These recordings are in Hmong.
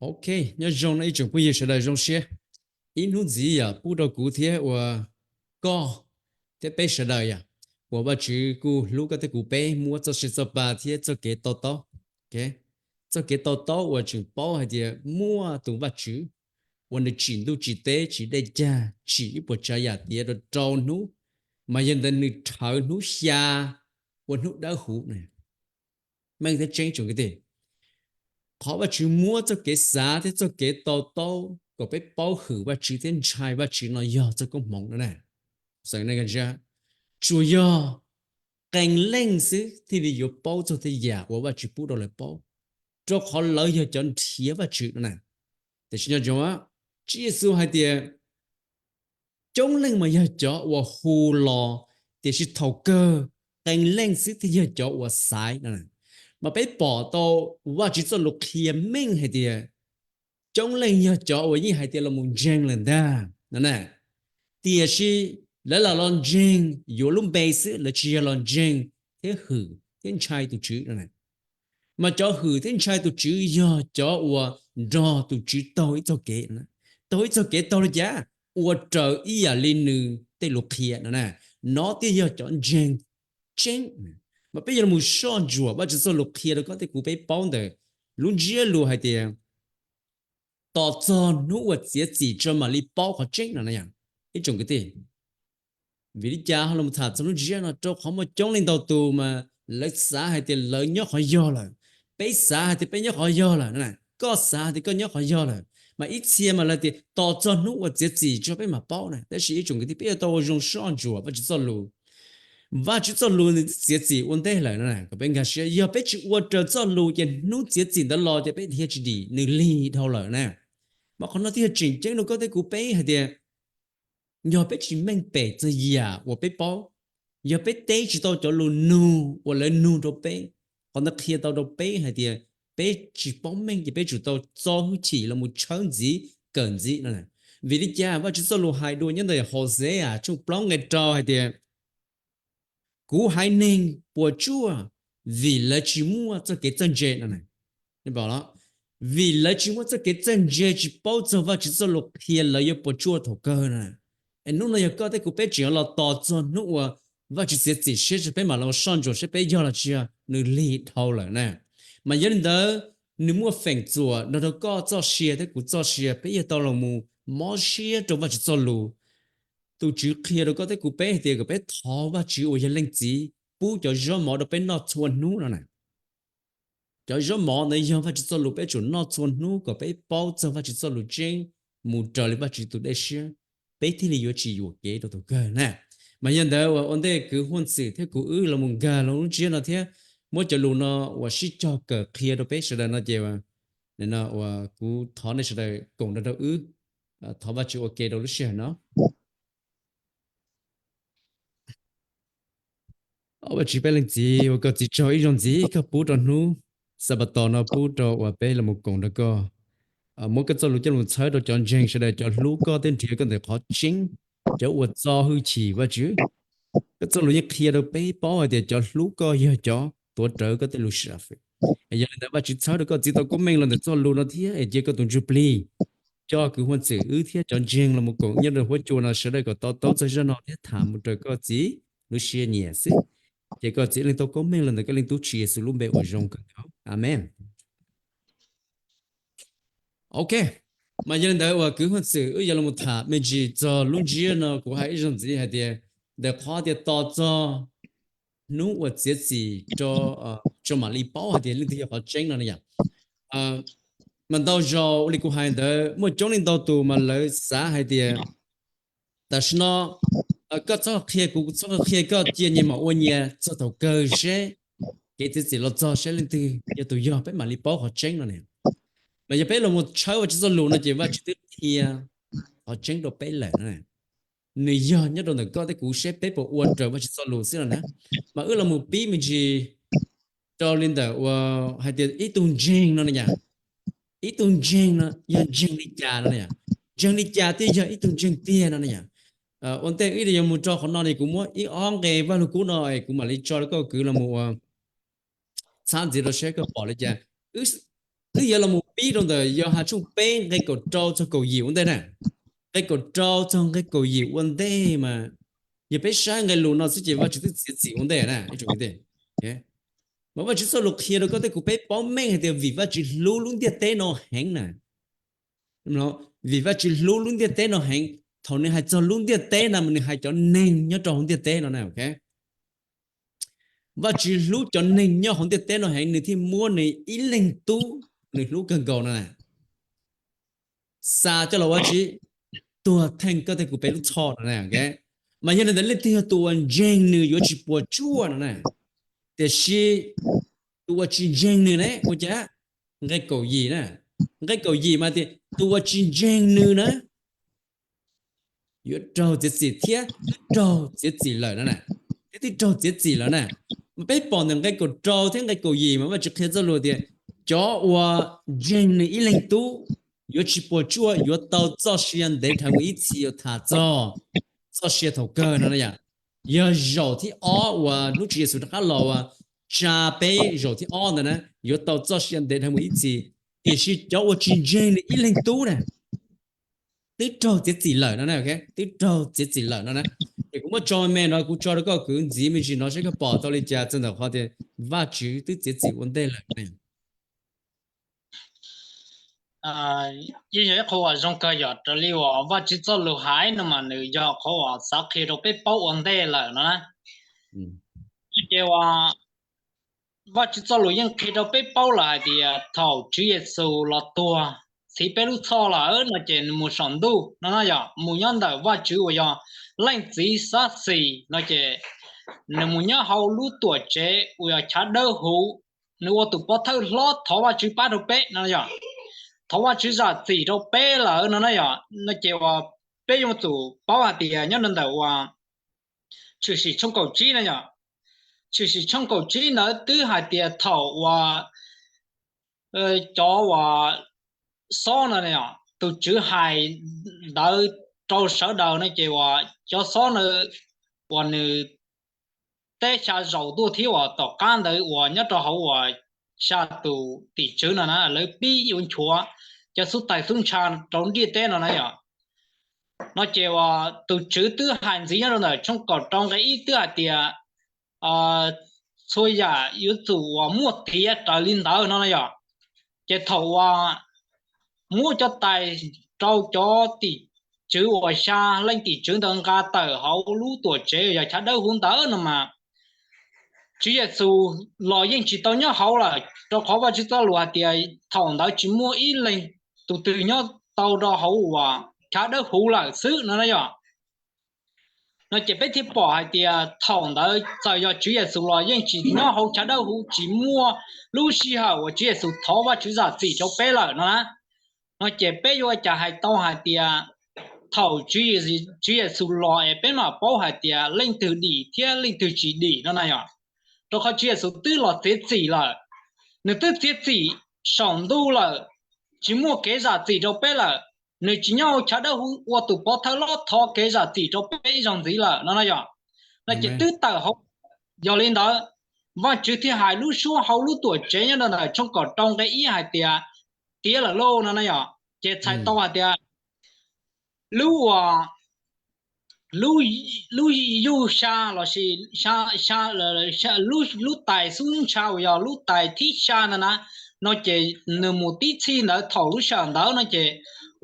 Ok, nyob zoo no ib tsoom phooj ywg sawv daws zoo siab. Ib hnub ntxiv yom pub rau kuv thiab ua koj thiab peb sawv daws yom, uas Vajtswv kuj hlub koj thiab kuv peb muab txoj sia txoj pa thiab txoj kev to taub. Txoj kev to taub uas tseem paub hais tias muaj tus Vajtswv uas nws tsim ntuj tsim teb tsim dej cag tsim ib puas tsav yam tiav rau rau hnub, mas yog ntawd nws rhawv hnub xya ua hnub dawb huv. Meej thiab tseeb tsoom kwv tij, qhov Vajtswv muab txoj kev xav thiab txoj kev to taub kom peb paub hwm Vajtswv thiab ntshai Vajtswv no yog txoj koob hmoov no na. Tsuas yog qee leej xwb thiaj li yuav paub txog tej yam uas Vajtswv pub rau lawv paub, rau qhov lawv yog cov nrhiav Vajtswv no na. Tiam sis nco ntsoov, Tswv Yexus hais tias coob leej mas yog cov uas hu los, tiam sis thaum kawg qee leej xwb thiaj yog cov uas xaiv no. Mas peb pom tau Vajtswv txoj lus qhia meej hais tias coob leej yog cov uas yeej hais tias los mus ntseeg lawm ntag no na, tiam sis lawv lam los ntseeg yuav lub npe xwb, lawv tsis yog los ntseeg thiab hwm thiab ntshai tus Tswv no. Mas cov hwm thiab ntshai tus Tswv yog cov uas nrog tus Tswv taug ib txoj kev, taug ib txoj kev taug li cas, ua raws ib yam li nws tej lus qhia no na. No thiaj yog cov ntseeg tseeb. Mas peb yuav los mus soj ntsuam Vajtswv txoj lus qhia rau koj thiab kuv peb paub ntawm lub ntsiab lus hais tias tos txog hnub uas txiav txim tso mam li paub qhov tseeb no na. Ib tsoom kwv tij, vim li cas ho los tham txog lub ntsiab no? Rau qhov muaj coob leej ntau tus mas lawv xav hais tias lawv nyob qhov yog lawm, peb xav hais tias peb nyob qhov yog lawm, koj xav hais tias koj nyob qhov yog lawm, mas ib txhia mas lawv tias tos txog hnub uas txiav txim tso peb mam paub na. Tab sis ib tsoom kwv tij, peb yuav tau ua zoo soj ntsuam Vajtswv txoj lus. Vajtswv txoj lus nws twb txiav txim ua ntej lawm na, kom peb nkag siab. Yog peb tsis ua raws txoj lus ces hnub txiav txim ntawd los ces peb dhia tsis dim, nws lig dhau lawm na. Mas qhov no thiaj yog tseem ceeb rau koj thiab kuv peb hais tias yog peb tsis meej pem txog yam uas peb paub, yog peb teb tsis tau cov lus nug uas lawv nug rau peb, qhov ntawd qhia tau rau peb hais tias peb tsis paub meej ces peb tsum tau txo hwj chim los mus tshawb ntxiv kawm ntxiv no. Vim li cas? Vajtswv txoj lus hais dua nyob ntawm Hauxeas tshooj plaub nqe rau hais tias kuv haiv neeg puas tsuaj vim lawv tsis muaj txoj kev txawj ntse no. Vim lawv tsis muaj txoj kev txawj ntse, tsis paub txog Vajtswv txoj lus qhia, lawv yuav puas tsuaj thaum kawg na. Es hnub no yog koj thiab kuv peb tseem yuav los tos txog hnub uas Vajtswv txiav txim siab tso peb mam los soj ntsuam saib peb yog los tsis yog, nws lig dhau lawm na. Mas yog li ntawd, nws muaj feem txuam nrog rau koj txoj sia thiab kuv txoj sia, peb yuav tau los mus mob siab rau Vajtswv txoj lus. Tus Tswv qhia rau koj thiab kuv peb hais tias kom peb thov Vajtswv uas yog Leej Txiv pub cov zaub mov rau peb noj txhua hnub no na. Cov zaub mov ntawd yog Vajtswv txoj lus, peb tsum noj txhua hnub kom peb paub txog Vajtswv txoj lus tseeb, mus raws li Vajtswv tus dej siab, peb thiaj li yuav tsis yuam kev rau thaum kawg na. Mas yog ntawd uas ua ntej kwv Huaj Xwm thiab kuv wb los mus nkag lub ntsiab no thiab muab cov lus no uas sib cog kawm qhia rau peb sawv daws no ces uas kuv thov nej sawv daws koom nrog rau wb thov Vajtswv ua ke rau lub sij hawm no. Au Vajtswv peb Leej Txiv, ua koj txiv tsaug ib zaug ntxiv koj pub rau hnub Xanpataus no pub rau uas peb los mus koom nrog koj, muab koj txoj lus coj los txhawb rau cov ntseeg sawv daws, cov hlub koj thiab nrhiav koj ntawm qhov tseeb, cov uas txo hwj chim Vajtswv. Koj txoj lus yeej qhia rau peb paub hais tias cov hlub koj yog cov tuav rawv koj tej lus sam fem. Yog li ntawd Vajtswv txhawb rau koj txiv tau koob meej los ntawm txoj lus no thiab es cia koj tus ntsuj plig coj kwv Huaj Xwm wb thiab cov ntseeg los mus koom nyob rau huab cua no sawv daws kom to taub txog zaj no thiab tham mus raws koj txiv lub siab nyiam xwb. Ces koj txiv leej tau koob meej los ntawm koj Leej Tub Tswv Yexus lub npe uas zoo kawg nkaus. Amees. Ok, mas yog li ntawd uas kwv Huaj Xwm wb yuav los tham me ntsis txog lub ntsiab no, kuv hais ib zaug ntxiv hais tias ntawm qhov tias tos txog hnub uas txiav txim tso mam li paub hais tias leej twg yog qhov tseeb no yom. Mas ntau zaus li kuv hais ntawd muaj coob leej ntau tus mas lawv xav hais tias tam sim no koj txhob qhia kuv, kuv txhob qhia koj, cia nyias mam ua nyias txog thaum kawg seb kev txiav txim los txog seb leej twg yog tus yog, peb mam li paub qhov tseeb no ne. Mas yog peb los mus tshawb Vajtswv txoj lus no ces Vajtswv twb qhia qhov tseeb rau peb lawm. Nws yog nyob rau ntawm koj thiab kuv seb peb puas ua raws Vajtswv txoj lus xwb no na. Mas wb los mus pib me ntsis rau li ntawm uas hais tias ib tug ntseeg no na yom, ib tug ntseeg no yog ntseeg li cas no na yom, ntseeg li cas thiaj yog ib tug ntseeg tiag no na yom. Ua ntej wb yuav mus rau qhov no ne, kuv muab ib ob nqe Vaj Lug Kub no es kuv mam li tso rau koj kwv los mus ua txhab ntxiv rau seb koj pom li cas. Wb yuav los mus pib rau ntawm Yauhas tshooj peb nqe kaum rau txog kaum yim ua ntej na. Nqe kaum rau txog nqe kaum yim ua ntej mas yog peb saib nqe lus no xwb ces Vajtswv twb txiav txim ua ntej na. Mas Vajtswv txoj lus qhia rau koj thiab kuv peb paub meej hais tias vim Vajtswv hlub lub ntiaj teb no heev na. Vim Vajtswv hlub lub ntiaj teb no heev, thaum nws hais txog lub ntiaj teb no mas nws hais cov neeg nyob rau hauv ntiaj teb no na. Vajtswv hlub cov neeg nyob hauv ntiaj teb no heev, nws thiaj muab nws ib leeg tub nws hlub kawg nkaus no na, xa coj los ua dab tsi? Tuag theej koj thiab kuv peb lub txhoj no na. Mas yog li ntawd leej twg yog tus uas ntseeg nws yuav tsis puas tsuaj no na. Tiam sis tus uas tsis ntseeg nws ne ua cas? Nqe kaum yim na, nqe kaum yim mas tias tus uas tsis ntseeg nws na yuav raug txiav txim thiab twb raug txiav txim lawm no na, thiab twb raug txiav txim lawm na. Mas peb pom ntawm nqe kaum rau thiab nqe kaum yim mas Vajtswv qhia txoj lus tias cov uas ntseeg nws ib leeg tub yuav tsis puas tsuaj, yuav tau txoj sia ntev dhawv mus ib txhis uas tham txog txoj sia thaum kawg no na yom. Yog zaum thib ob uas hnub Tswv Yexus rov qab los uas tsa peb zaum thib ob ntawd na, yuav tau txoj sia ntev dhawv mus ib txhis. Tiam sis cov uas tsis ntseeg nws ib leeg tub na twb raug txiav txim lawm no, twb raug txiav txim lawm no na. Ces kuv muab tso me no, kuv tso rau koj kwv ntxiv me ntsis no seb koj pom tau li cas txog ntawm qhov tias Vajtswv twb txiav txim ua ntej lawm. Yeej yog ib qho uas zoo kawg yom, raws li uas Vajtswv txoj lus hais no mas nws yog qhov uas xav qhia rau peb paub ua ntej lawm no na. Ces uas Vajtswv txoj lus yeej qhia rau peb paub lawm hais tias thaum Tswv Yexus los tuag txhiv peb lub txhoj lawm no ces nws mus saum ntuj no na yom, mus nyob ntawm Vajtswv uas yog Leej Txiv sab xis no ces nws mus nyob hauv lub tuam tsev uas yog chav dawb huv, nws ua tus pov thawj hlob thov Vajtswv pab rau peb no yom, thov Vajtswv zam txim rau peb lawm no na yom. No ces uas peb yuav tsum paub hais tias nyob ntawm uas Tshwm Sim tshooj kaum tsib na yom, Tshwm Sim tshooj kaum tsib ntawd twb hais tias thaum uas cov uas xob no, tus Tswv hais ntawd rau sawv daws no ces uas cov xob na uas nws teb xya zaus tuaj thiab uas tom qab ntawd uas nyob rau hauv uas xya tus tim tswv no na lawv pib yuav nchuav cov xub tais xub ntsha rau ntiaj teb no na yom. No ces uas tus Tswv twb hais ntxiv nyob rau ntawm tshooj kaum rau nqe ib twb hais tias txhua yam yuav tsum uas muaj tiav raws li ntawd no na yom. Ces thaum uas muab cov tais rau cov tim tswv uas xya leej tim tswv ntawd nqa tawm hauv lub tuam tsev yog chav dawb huv ntawd no mas Tswv Yexus los yeej tsis tau nyob hauv lawm, rau qhov Vajtswv txoj lus hais tias thaum ntawd tsis muaj ib leeg tus twg nyob tau rau hauv uas chav dawb huv lawm xwb no na yom. No ces peb thiaj pom hais tias thaum ntawd txawm yog Tswv Yexus los yeej tsis nyob hauv chav dawb huv, tsis muaj lub sij hawm uas Tswv Yexus thov Vajtswv zam txim rau peb lawm no na. No ces peb yuav ua cas hais tau hais tias thaum Tswv Yexus los es peb mam paub hais tias leej twg dim thiab leej twg tsis dim no na yom. Rau qhov Tswv Yexus twb los txiav txim lawm, nws twb txiav txim saum ntuj lawm, tsis muaj kev zam txim rau peb lawm. Nws tsis nyob hauv chav dawb huv ua tus pov thawj hlob thov kev zam txim rau peb ib zaug ntxiv lawm no na yom. No ces twb tawm hauv. Yog li ntawd, Vajtswv thiaj hais lub suab hauv lub tuam tsev nyob rau ntawm tshooj kaum rau nqe ib hais tias tiav lawm lauj no na yom. Ces txhais tau hais tias lub uas lub yuj xya los sis lub tais xub ntsha uas yog lub tais thib xya ntawd na, no ces nws mus tib txhij ntawd thaum lub sij hawm ntawd no ces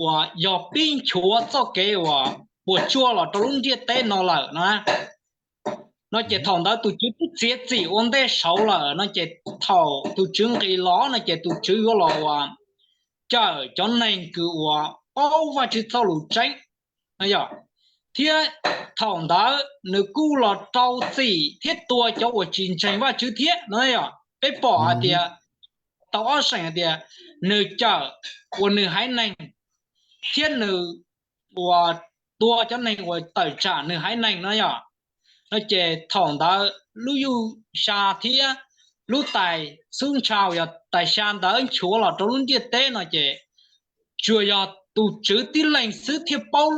uas yog pib nchuav txoj kev uas puas tsuaj los rau lub ntiaj teb no lawm no. No ces thaum ntawd tus Tswv twb txiav txim ua ntej saud lawm no ces thaum tus Tswv nqis los no ces tus Tswv yuav los uas cawm cov neeg kws uas paub Vajtswv txoj lus tseeb no yom. Thiab thaum ntawd nws kuj los rau txim thiab tua cov uas tsis ntseeg Vajtswv thiab no yom. Peb pom hais tias tau ob seem hais tias nws cawm uas nws haiv neeg thiab nws uas tua cov neeg uas tawm tsam nws haiv neeg no yom. No ces thaum ntawd lub yuj xya thiab lub tais xub ntsha uas yog tais xya ntawd nchuav los rau lub ntiaj teb no ces tsuas yog tus Tswv tib leeg xwb thiaj paub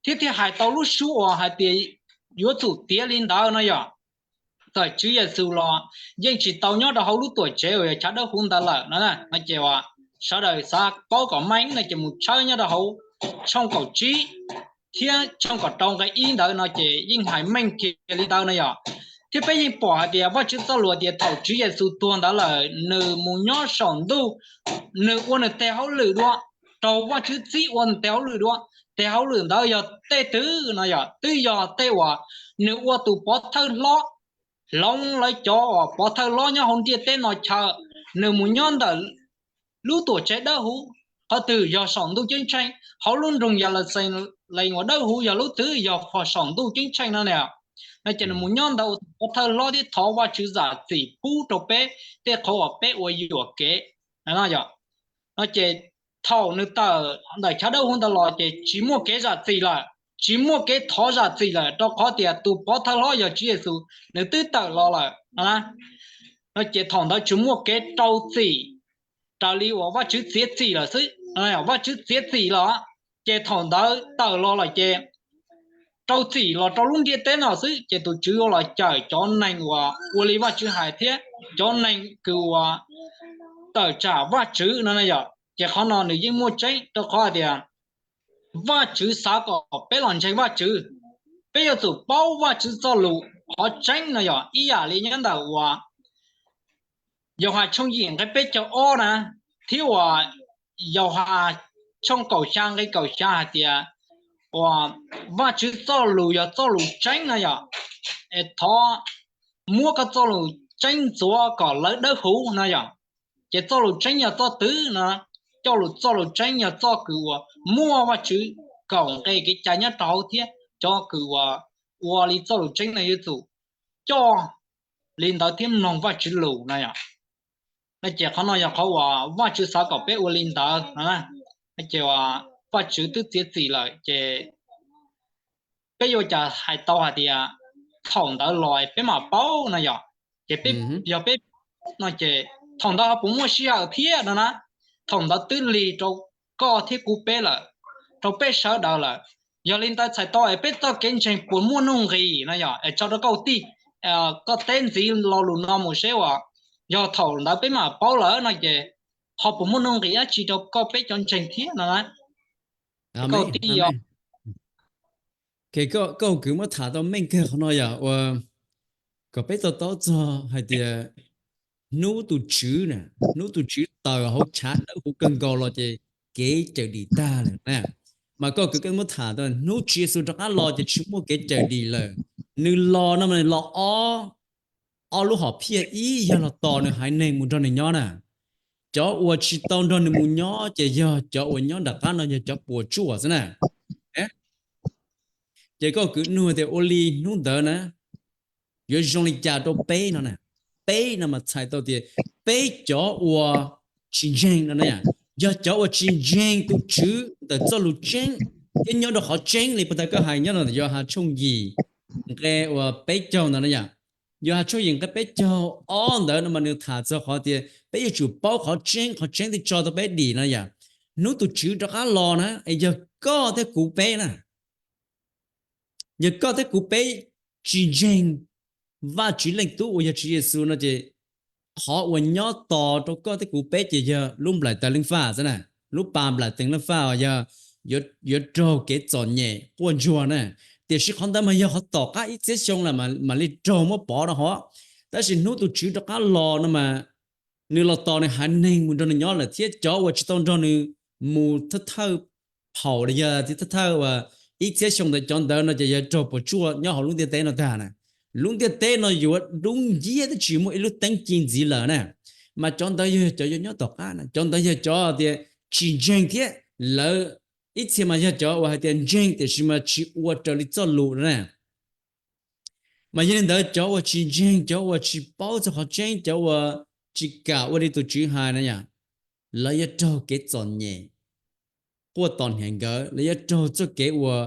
thiab thiaj hais tau lub suab uas hais tias yuav tsum tiav li ntawd no yom. tawm Tswv Yexus los yeej tsis tau nyob rau hauv lub tuam tsev uas yog chav dawb huv ntawd lawm no. No ces uas sawv daws xav paub kom meej no ces mus tshawb nyob rau hauv tshooj kaum tsib thiab tshooj kaum rau nqe ib ntawd no ces yeej hais meej kiag li ntawd no yom. Thiab peb yeej pom hais tias Vajtswv txoj lus tias thaum Tswv Yexus tuag ntawd lawm nws mus nyob saum ntuj, nws ua nws tes hauj lwm dua, raug Vajtswv txib ua nws tes hauj lwm dua. Tes hauj lwm ntawd yog tej twg no yom? Twb yog tej uas nws ua tus pov thawj hlob, hloov lawv cov uas pov thawj hlob nyob hauv ntiaj teb no chaw, nws mus nyob ntawm lub tuam tsev dawb huv, qhov twg yog saum ntuj ceeb tsheej, hauv lub nroog Yexalalees uas dawb huv yog lub twg? Yog saum ntuj ceeb tsheej no na. No ces nws mus nyob ntawd ua tus pov thawj hlob thiab thov Vajtswv zam txim pub rau peb tej qhov uas peb ua yuam kev no yom. No ces thaum nws tawm ntawm chav dawb huv ntawd los ces tsis muaj kev zam txim lawm, tsis muaj kev thov zam txim lawm, rau qhov tias tus pov thawj hlob yog Tswv Yexus nws twb tawm los lawm. No ces thaum ntawd tsis muaj kev rau txim, raws li uas Vajtswv txiav txim lawm xwb. Vajtswv txiav txim los, ces thaum ntawd tawm los lawm ces rau txim los rau lub ntiaj teb no xwb, ces tus Tswv yuav los cawm cov neeg uas ua li Vajtswv hais thiab cov neeg kws uas tawm tsam Vajtswv no na yom. Ces qhov no nws yeej muaj tseeb rau qhov hais tias Vajtswv xav kom peb los ntseeg Vajtswv, peb yuav tsum paub Vajtswv txoj lus qhov tseeb no yom. Ib yam li nyob ntawm uas Yauhas tshooj yim nqe peb caug ob na, thiab uas Yauhas tshooj kaum xya nqe kaum xya hais tias uas Vajtswv txoj lus yog txoj lus tseeb no yom. Es thov muab koj txoj lus tseeb ntxuav kom lawv dawb huv no yom. Ces txoj lus tseeb yog txoj twg no? Coj lus txoj lus tseeb yog txoj kws uas muaj Vajtswv kaum nqe kev cai nyob rau hauv thiab cov kws uas ua li txoj lus tseeb no yuav tsum coj li ntawd thiab mloog Vajtswv lus no yom. No ces qhov no yog qhov uas Vajtswv xav kom peb ua li ntawd no. Ces Vajtswv twb txiav txim lawm ces peb yuav cas hais tau hais tias thaum ntawd los peb mam paub no yom. Ces peb, yog peb no ces thaum ntawd ho puas muaj sij hawm thiab no na? Thaum ntawd twb lig rau koj thiab kuv peb lawm, rau peb sawv daws lawm. Yog li ntawd txhais tau es peb txoj kev ntseeg puas muaj nuj nqis no yom? Es tso rau koj ua tij, koj teb ntxiv lo lus no mus seb uas yog thaum ntawd peb mam paub lawm no ces ho puas muaj nuj nqis dab tsi rau koj peb cov ntseeg thiab no na? Koj ua tij os. Koj kwv muab tham tau meej kawg qhov no yom, uas kom peb to taub txog hais tias hnub tus Tswv na, hnub tus Tswv tawm hauv tshav dawb huv kawg nkaus los ces kev cawm dim tag lawm na. Mas koj kwv koj muab tham tau hnub Tswv Yexus rov qab los ces tsis muaj kev cawm dim lawm. Nws los no mas los ob, ob lub hom phiaj, ib yog los tos nws haiv neeg mus nrog nws nyob na. Cov uas tsis tau nrog nws mus nyob ces yog cov uas nyob nram qab no yog cov puas tsuaj xwb na. Ces koj kwv nug tias ua li hnub ntawd na yuav zoo li cas rau peb no na? Peb no mas txhais tau tias peb cov uas tsis ntseeg no na, yog cov uas tsis ntseeg tus Tswv ntawm txoj lus tseeb thiab nyob rau qhov tseeb li puag ta koj hais nyob no Yauhas tshooj yim nqe uas peb caug ntawd na yom. Yauhas tshooj yim nqe peb caug ob ntawd no mas nws tham txog qhov tias peb yuav tsum paub qhov tseeb, qhov tseeb thiaj tso tau peb dim no yom. Hnub tus Tswv rov qab los na es yog koj thiab kuv peb na, yog koj thiab kuv peb tsis ntseeg Vajtswv Leej Tub uas yog Tswv Yexus no ces qhov uas nyob tos rau koj thiab kuv peb ces yog lub nplaim taws leej faj xwb na, lub pa nplaim tees leej faj uas yog yuav raug kev txom nyem quaj ntsuag na. Tiam sis qhov ntawd mas yog qhov tom qab ib txhiab xyoo lawm mam li raug muab pov rau hov. Tab sis hnub tus Tswv rov qab los no mas nws los tos nws haiv neeg mus nrog nws nyob lawm thiab cov uas tsis tau nrog nws mus thawj thawj phaum los yog thawj thawj uas ib txhiab xyoo ntawd cov ntawd no ces yog raug puas tsuaj nyob hauv lub ntiaj teb no tag na. Lub ntiaj teb no yuav dub nciab twb tsis muaj ib lub teeb ci ntxiv lawm na. Mas cov ntawd yog cov yuav nyob tom qab na, cov ntawd yog cov tias tsis ntseeg thiab lawv ib txhia mas yog cov uas hais tias ntseeg tiam sis mas tsis ua raws li txoj lus na. Mas yog li ntawd cov uas tsis ntseeg, cov uas tsis paub txog qhov tseeb, cov uas tsis kam ua li tus Tswv hais na yom, lawv yuav raug kev txom nyem quaj tos hniav nkawd, lawv yuav raug txoj kev uas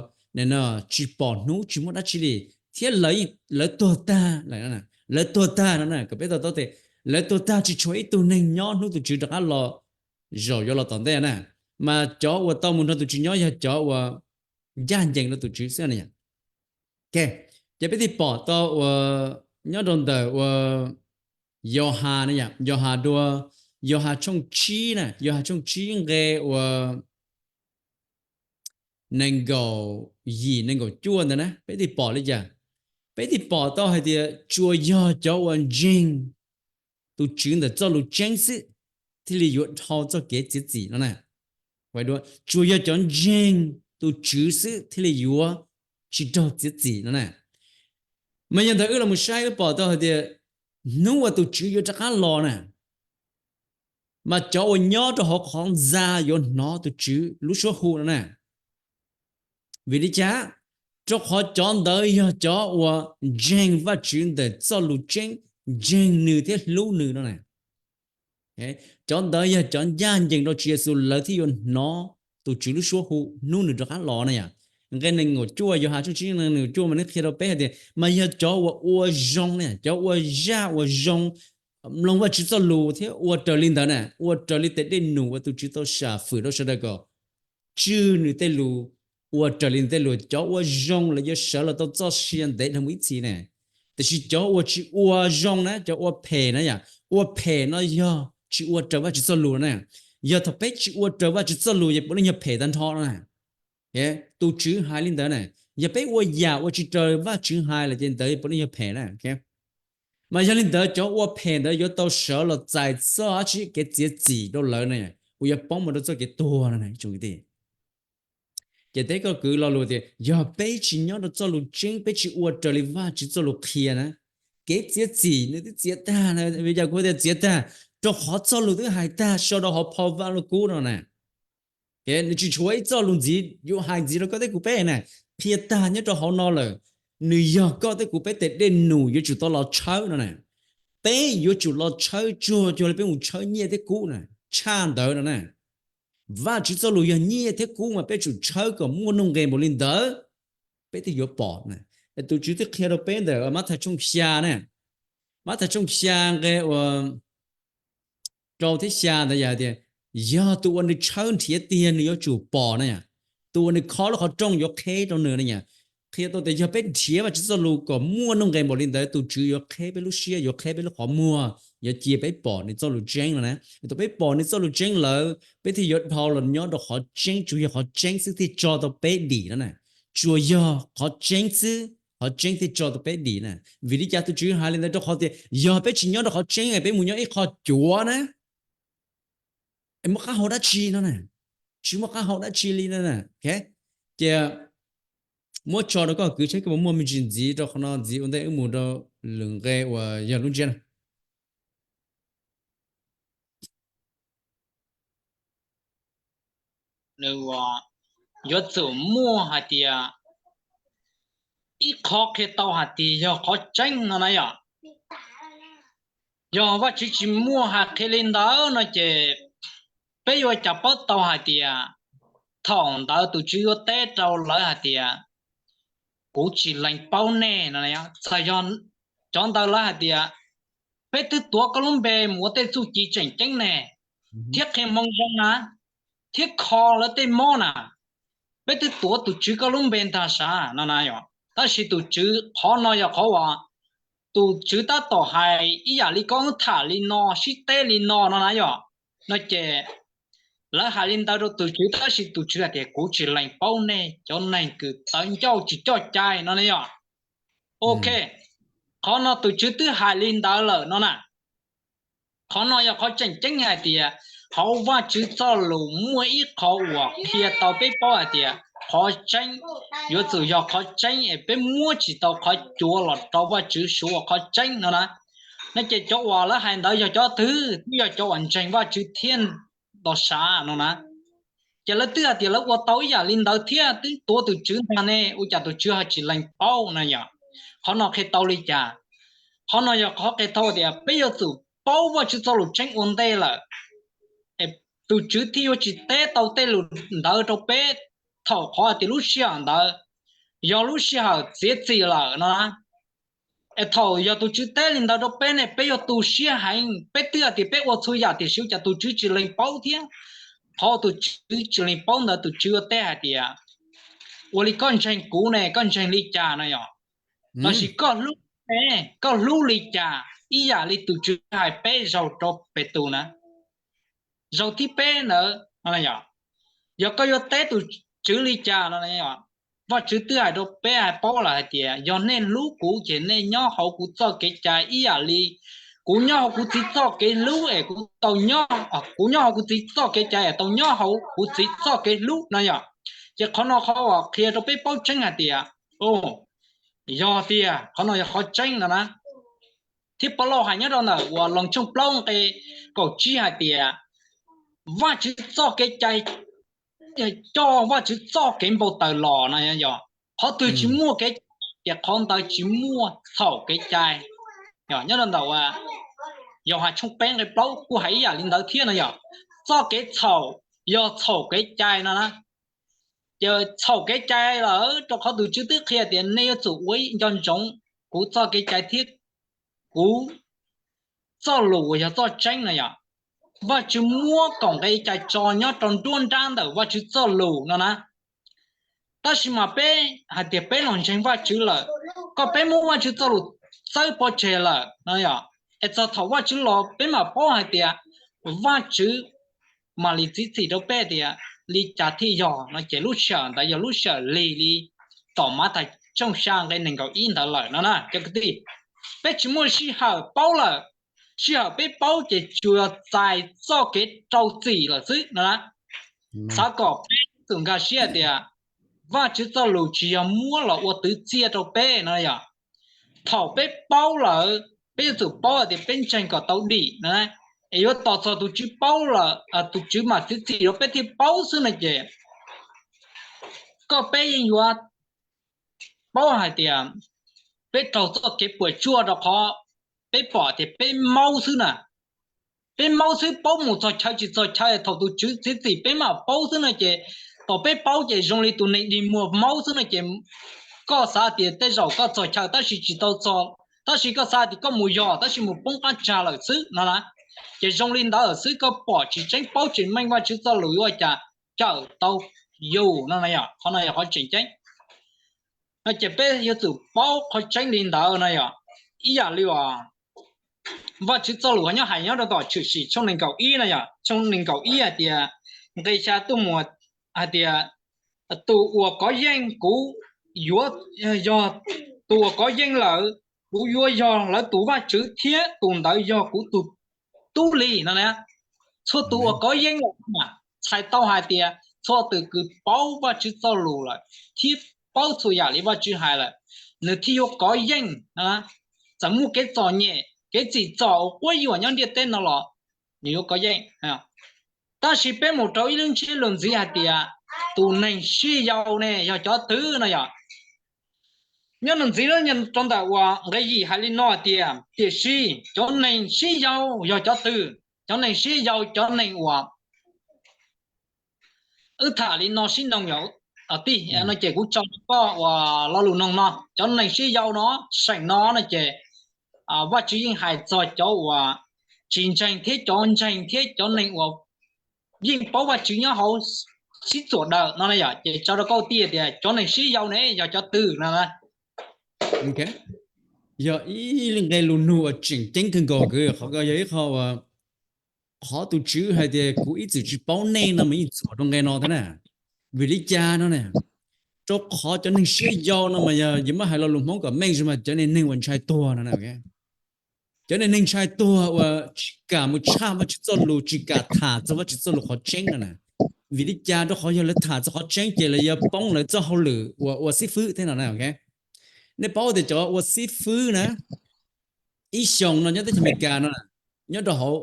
tsis pom hnub tsis muaj dab tsi li, thiab lawv tuag tag, lawv tuag tag no na, kom peb to taub tias lawv tuag tag tsis tshuav ib tug neeg nyob hnub tus Tswv rov qab los zaum yuav los tom ntej na. Mas cov uas tau mus nrog tus Tswv nyob yog cov uas ncaj ncees rau tus Tswv xwb na. Ces peb thiaj pom tau uas nyob rau ntawm ua Yauhas na yom, Yauhas dua, Yauhas tshooj tsib na, Yauhas tshooj tsib nqe ua nees nkaum yim nees nkaum cuaj ntawd na, peb thiaj pom li cas? Peb thiaj pom tau hais tias tsuas yog cov uas ntseeg tus Tswv ntawm txoj lus tseeb xwb thiaj li yuav dhau txoj kev txiav txim no na. Tsuas yog cov ntseeg tus Tswv xwb thiaj li yuav tsis raug txiav txim no na. Mas yog ntawd wb los mus saib wb pom tau hais tias hnub uas tus Tswv yuav rov qab los na, mas cov uas nyob rau hauv qhov ntxa yuav hnov tus Tswv lub suab hu no na. Vim li cas? Rau qhov cov ntawd yog cov uas ntseeg Vajtswv ntawm txoj lus tseeb, ntseeg nws thiab hlub nws no na. Cov ntawd yog cov ncaj ncees rau Tswv Yexus, lawv thiaj yuav hnov tus Tswv lub suab hu hnub nws rov qab los na yom. Nqe nees nkaum cuaj, Yauhas tshooj tsib nqe nees nkaum cuaj mas nws qhia rau peb hais tias mas yog cov uas ua zoo na, cov ua zaj ua zoo, mloog Vajtswv txoj lus thiab ua raws li ntawd na, ua raws li tes dej num uas tus Tswv tau sam fwm rau sawv daws kom tswj nws tej lus, ua raws li nws tej lus, cov ua zoo lawv yuav sawv los tau txoj sia ntev dhau mus ib txhis ne. Tiam sis cov uas tsis ua zoo na, cov ua phem na yom, ua phem no yog tsis ua raws Vajtswv txoj lus na. Yog thaum peb tsis ua raws Vajtswv txoj lus ces puav leej yog phem tag nrho no na. Tus Tswv hais li ntawd na, yog peb ua yam ua tsis raws Vajtswv hais lawm ces ntawd puav leej yog phem na. Mas yog li ntawd cov ua phem ntawd yuav tau sawv los txais txoj dab tsi? Kev txiav txim rau lawv na, uas yuav poob mus rau txoj kev tuag no na. Ces teb koj kwv lo lus tias yog peb tsis nyob rau txoj lus tseeb, peb tsis ua raws li Vajtswv txoj lus qhia na, kev txiav txim nws twb txiav tag na. Vim yam kuv tias txiav tag, rau qhov txoj lus twb hais tag sau rau hauv phau Vaj Lug Kub no na. Nws tsis tshuav ib txoj lus ntxiv yuav hais ntxiv rau koj thiab kuv peb na, qhia tag nyob rau hauv no lawm. Nws yog koj thiab kuv peb tes dej num yuav tsum tau los tshawb no na. Peb yuav tsum los tshawb tsuag cuag li peb mus tshawb nyiaj thiab kub na, tshaj ntawd no na. Vajtswv txoj lus yog nyiaj thiab kub mas peb tsum tshawb kom muaj nuj nqes npaum li ntawd peb thiaj yuav pom na. Tus Tswv twb qhia rau peb ntawm Mathais tshooj xya na, Mathais tshooj xya nqe ua rau thiab xya ntawd yog tias, yog tus uas nws tshawb nrhiav tiag nws yuav tsum pom na yom, tus uas nws kho lub qhov rooj yuav qheb rau nws na yom. Qhia tau tias yog peb nrhiav Vajtswv txoj lus kom muaj nuj nqes npaum li ntawd, tus Tswv yuav qheb peb lub siab, yuav qheb peb lub qhov muag, yuav cia peb pom nws txoj lus tseeb no na. Thaum peb pom nws txoj lus tseeb lawm, peb thiaj yuav dhau los nyob rau qhov tseeb, tsuas yog qhov tseeb xwb thiaj tso tau peb dim no na. Tsuas yog qhov tseeb xwb, qhov tseeb thiaj tso tau peb dim na. Vim li cas tus Tswv hais li ntawd? Rau qhov tias yog peb tsis nyob rau qhov tseeb, peb mus nyob ib qho cuav na, muaj qab hau dab tsi no na? Tsis muaj qab hau dab tsi li no na. Ces muab tso rau koj kwv saib koj puas muaj me ntsis ntxiv rau qhov no, ntxiv ua ntej wb mus rau lwm nqe uas yog lub ntsiab na. Nws yuav tsum muaj hais tias ib qho qhia tau hais tias yog qhov tseeb no na yom. Yog Vajtswv tsis muaj hais qhia li ntawd no ces peb yuav cas paub tau hais tias thaum ntawd tus Tswv yuav teb rau lawv hais tias kuv tsis lees paub nej no. Txawm yog cov ntawd lawv hais tias peb twb tuav koj lub npe mus ua tej txuj ci tseem ceeb ne, thiab qhia hmoo zoo na, thiab kho lawv tej mob na, peb twb tuav tus Tswv koj lub npe ntag sav no na yom. Tab sis tus Tswv, qhov no yog qhov uas tus Tswv tab tom hais ib yam li koj tham li no, sib teb li no no na yom. No ces lawv hais li ntawd rau tus Tswv tab sis tus Tswv hais tias kuv tsis lees paub nej cov neeg kws tawv ncauj tsis coj cai no na yom. Ok, qhov no tus Tswv twb hais li ntawd lawm no na. Qhov no yog qhov tseem ceeb hais tias hauv Vajtswv txoj lus muaj ib qho uas qhia tau peb paub hais tias qhov tseeb yuav tsum yog qhov tseeb es peb muab tsis tau qhov cuav los rau Vajtswv suav ua qhov tseeb no na. No ces cov uas lawv hais ntawd yog cov twg? Twb yog cov uas ntseeg Vajtswv thiab ntau sav no na. Ces lawv twb hais tias lawv ua tau ib yam li ntawd thiab twb tuav tus Tswv ntag ne, ua cas tus Tswv ho tsis lees paub na yom? Qhov no qhia tau li cas? Qhov no yog qhov qhia tau tias peb yuav tsum paub Vajtswv txoj lus tseeb ua ntej lawm, tus Tswv thiaj yuav tsis teb tau tej lus ntawd rau peb thaum qhov hais tias lub sij hawm ntawd yog lub sij hawm txiav txim lawm no na. Es thaum yog tus Tswv teb li ntawd rau peb ne, peb yuav tu siab heev, peb twb hais tias peb ua txhua yam tiam sis ua cas tus Tswv tsis lees paub thiab? Qhov tus Tswv tsis lees paub ntawd tus Tswv yuav teb hais tias ua li koj ntseeg kuv ne, koj ntseeg li cas no yom? Lossis koj hlub peb, koj hlub li cas ib yam li tus Tswv hais peb zaug rau Petus na, zaug thib peb ntawd, yog koj yuav teb tus Tswv li cas no, Vajtswv twb hais rau peb hais paub lawm hais tias yog nej hlub kuv ces nej nyob hauv kuv txoj kev cai ib yam li kuv nyob hauv kuv txiv txoj kev hlub es kuv tau nyob, kuv nyob hauv kuv txiv txoj kev cai es tau nyob hauv kuv txiv txoj kev hlub no yom. Ces qhov no qhov uas qhia rau peb paub tseeb hais tias, yog tiag qhov no yog qhov tseeb no na. Thiab Paulus hais nyob rau ntawm uas Loos tshooj plaub nqe kaum tsib hais tias Vajtswv txoj kev cai coj Vajtswv txoj kev npau taws los no yom. Qhov twg tsis muaj kev cai ces qhov ntawd tsis muaj txhaum kev cai. Nyob rau ntawm uas Yauhas tshooj peb nqe plaub kuj hais ib yam li ntawd thiab no yom. Txoj kev txhaum yog txhaum kev cai no na. Ces txhaum kev cai lawm rau qhov tus Tswv twb qhia tias nej yuav tsum ua nco ntsoov kuv txoj kev cai thiab kuv txoj lus uas yog txoj tseeb no yom. Vajtswv muab kaum nqe cai tso nyob rau nruab nrab ntawm Vajtswv txoj lus no na. Tab sis mas peb hais tias peb los ntseeg Vajtswv lawm, koj peb muab Vajtswv txoj lus txawb pov tseg lawm no yom. Es txog thaum Vajtswv los peb mam paub hais tias Vajtswv mam li txiav txim rau peb tias li cas thiaj yog no ces lub sij hawm ntawd yog lub sij hawm lig li tom Mathais tshooj xya nqe nees nkaum ib ntawd lawm no na cov kwv tij. Peb tsis muaj sij hawm paub lawm, sij hawm peb paub ces tsuas txais txoj kev rau txim lawm xwb no na. Xav kom peb txhua tus nkag siab tias Vajtswv txoj lus tsis yog muab los ua twv txiaj rau peb no yom. Thaum peb paub lawm, peb yuav tsum paub tias peb ntseeg kom tau dim no, es yuav tos txog tus Tswv paub lawm, tus Tswv mam txiav txim rau peb thiaj paub xwb no ces koj peb yeej yuav paub hais tias peb raug txoj kev puas tsuaj rau qhov peb pom tias peb maub xwb na. Peb maub xwb, paub mus txog chaw tsis txog chaw, thaum tus Tswv txiav txim peb mam paub xwb no ces thaum peb paub ces zoo li tus neeg dig muag maub xwb no ces koj xav tias tej zaum koj txog chaw tab sis tsis tau txog, tab sis koj xav tias koj mus yog tab sis mus poob qab tsag lawm xwb no na. Ces zoo li ntawd xwb, koj pom tsis tseeb paub tsis meej Vajtswv txoj lus yuav ua cas cawm tau yus no na yom. Qhov no yog qhov tseem ceeb no ces peb yuav tsum paub qhov tseeb li ntawd no yom. Ib yam li uas Vajtswv txoj lus nyob hais nyob rau tom Tshwm Sim tshooj nees nkaum ib no yom, tshooj nees nkaum ib hais tias nqe xya tuaj mus hais tias tus uas kov yeej kuv yuav yog, tus uas kov yeej lawm kuv yuav yog lawv tus Vajtswv thiab tus ntawd yog kuv tus tub li no na. Txhua tus uas kov yeej lawm txhais tau hais tias txhua tus kws paub Vajtswv txoj lus lawm thiab paub txhua yam li Vajtswv hais lawm, nws thiaj yuav kov yeej, txawm muaj kev txom nyem kev txim txom uas quab yuam nyob ntiaj teb no los nws yuav kov yeej. Tab sis peb mus rau ib lub ntsiab lus ntxiv hais tias tus neeg sib yau ne yog cov twg no yom. Nyob nws ntxiv rau ntawm uas nqe yim hais li no tias tiam sis cov neeg sib yau yog cov twg? Cov neeg sib yau cov neeg uas wb tham li no sib noog yom tij no ces kuv tso koj uas lo lus noog no, cov neeg sib yau no seem no no ces Vajtswv yeej hais txog cov uas tsis ntseeg thiab cov ntseeg thiab cov neeg uas yeej paub Vajtswv nyob hauv sib txuam daws no na yom. Ces tso rau koj tij tias cov neeg sib yau ne yog cov twg no. Yog ib nqe lus nug uas tseem ceeb kawg nkaus, qhov ko yog ib qho uas qhov tus Tswv hais tias kuv ib txwm tsis paub nej no mas yeej txuas rau nqe no thiab na. Vim li cas no ne? Rau qhov cov neeg siab yau no mas yog yus muab hais lo lus Hmoob kom meej mas cov neeg uas ntshai tuag no. Cov neeg ntshai tuag uas tsis kam mus tshaj Vajtswv txoj lus, tsis kam tham txog Vajtswv txoj lus qhov tseeb no na. Vim li cas? Rau qhov yog lawv tham txog qhov tseeb ces lawv yuav poob lawv txoj hauj lwm uas ua xib fwb thiab no na. Nej paub tias cov ua xib fwb na, ib xyoos no nyob teb chaws Amelikas no, nyob rau hauv